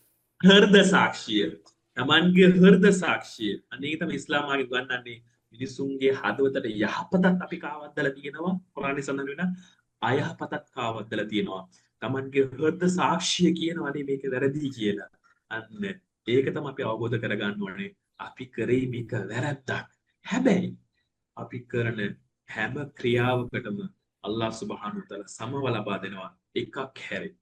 හෘද සාක්ෂිය. තමන්ගේ හෘද සාක්ෂිය. අන්න ඒක තමයි ඉස්ලාම ආගම උගන්වන්නේ. මිනිසුන්ගේ හදවතට යහපතත් අපි කාවද්දලා තියෙනවා. කුරානයේ සඳහන් වෙන අයහපතත් කාවද්දලා තියෙනවා. තමන්ගේ හෘද සාක්ෂිය කියනවා නේ මේක වැරදි කියලා. අන්න ඒක තමයි අපි අවබෝධ කරගන්න ඕනේ. අපි කරේ මේක වැරද්දක්. හැබැයි අපි කරන හැම ක්‍රියාවකටම අල්ලාහ් සුබ්හානහු වතාලා සමව ලබා දෙනවා එකක් හැරෙන්න.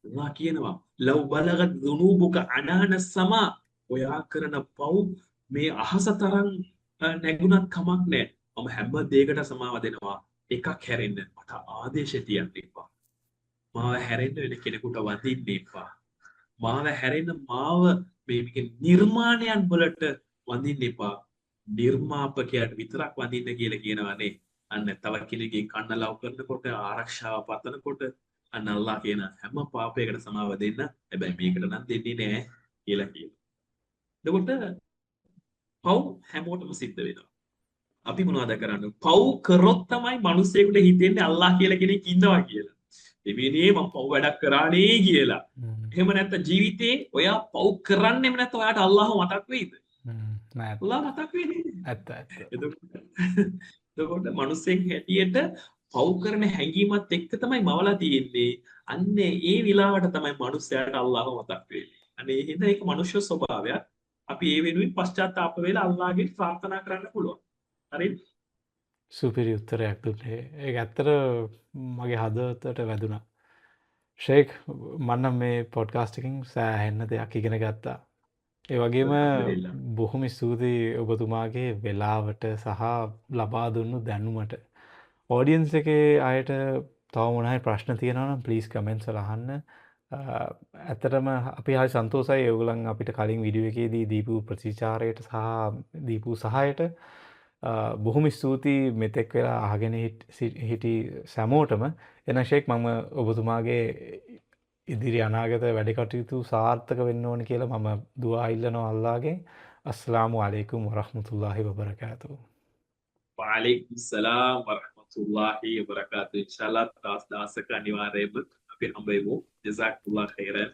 අල්ලාහ් කියනවා ලව් බලගත් දුනූබුක අනාන සමා. ඔයා කරන පව් මේ අහස තරම් නැගුණත් කමක් නෑ. මම හැම දෙයකට සමාව දෙනවා. එකක් හැරෙන්න මට ආදේශ තියන්න එපා. මාව හැරෙන්න වෙන කෙනෙකුට වඳින්න එපා. මාව හැරෙන්න මාව මේ නිර්මාණයන් වලට වඳින්න එපා. නිර්මාපකයාට විතරක් වඳින්න කියලා කියනවානේ. අන්න තව කෙනෙක්ගේ කන්න ලව් කරනකොට ආරක්ෂාව පතනකොට අන්න අල්ලාහ් කියන හැම පාපයකට සමාව දෙන්න. හැබැයි මේකට නම් දෙන්නේ නෑ කියලා කියනවා. එතකොට පව් හැමෝටම සිද්ධ වෙනවා. අපි මොනවද කරන්නේ? පව් කරොත් තමයි මිනිස්සෙකුට හිතෙන්නේ අල්ලාහ් කියලා කෙනෙක් ඉන්නවා කියලා. දෙවියනේ මම පව් වැඩක් කරානේ කියලා. එහෙම නැත්නම් ජීවිතේ ඔයා පව් කරන්නෙම නැත්නම් ඔයාට අල්ලාහ් මතක් වෙයිද?
නෑ.
අල්ලාහ් මතක් වෙන්නේ නෑ.
ඇත්ත ඇත්ත.
එතකොට මිනිස්සෙක් හැටියට පව් කරන හැඟීමත් එක්ක තමයි මවලා තියෙන්නේ. අන්න ඒ විලාවට තමයි මිනිස්සයාට අල්ලාහ් මතක් වෙන්නේ. අන්න ඒ හින්දා ඒක මනුෂ්‍ය ස්වභාවයක්. අපි ඒ වෙනුවෙන් පශ්චාත්තාප වෙලා අල්ලාහගෙන් ප්‍රාර්ථනා කරන්න පුළුවන්. හරිද?
සුපිරි උත්තරයක් දුන්නේ. ඒක ඇත්තට මගේ හදවතට වැදුනා. ෂේක් මම නම් මේ පොඩ්කාස්ට් එකෙන් සෑහෙන දෙයක් ඉගෙන ගත්තා. ඒ වගේම බොහොම ස්තුතියි ඔබතුමාගේ වෙලාවට සහ ලබා දුන්නු දැනුමට. ඔඩියන්ස් එකේ අයට තව මොන හරි ප්‍රශ්න තියෙනවා නම් ප්ලීස් කමෙන්ට්ස් වල අහන්න. ඇත්තටම අපි හරි සන්තෝෂයි ඒගොල්ලන් අපිට කලින් වීඩියෝ එකේදී දීපු ප්‍රතිචාරයට සහ දීපු සහායට. බොහොම ස්තුතියි මෙතෙක් වෙලා අහගෙන හිටි සැමෝටම. එහෙනම් ෂේක්, මම ඔබතුමාගේ ඉදිරි අනාගත වැඩ කටයුතු සාර්ථක වෙන්න ඕන කියලා මම දුආ ඉල්ලනවා අල්ලාගෙන්. අස්සලාමු අලයිකුම් වරහ්මතුල්ලාහි වබරකාතුහු.
වඅලයිකුම් සලාම් වරහ්මතුල්ලාහි වබරකාතුහු. ඉන්ෂාල්ලාහ් තවත් දවසක අනිවාර්යයෙන්ම අපි හම්බ වෙමු. ජසාකුල්ලාහ් ඛෛරන්.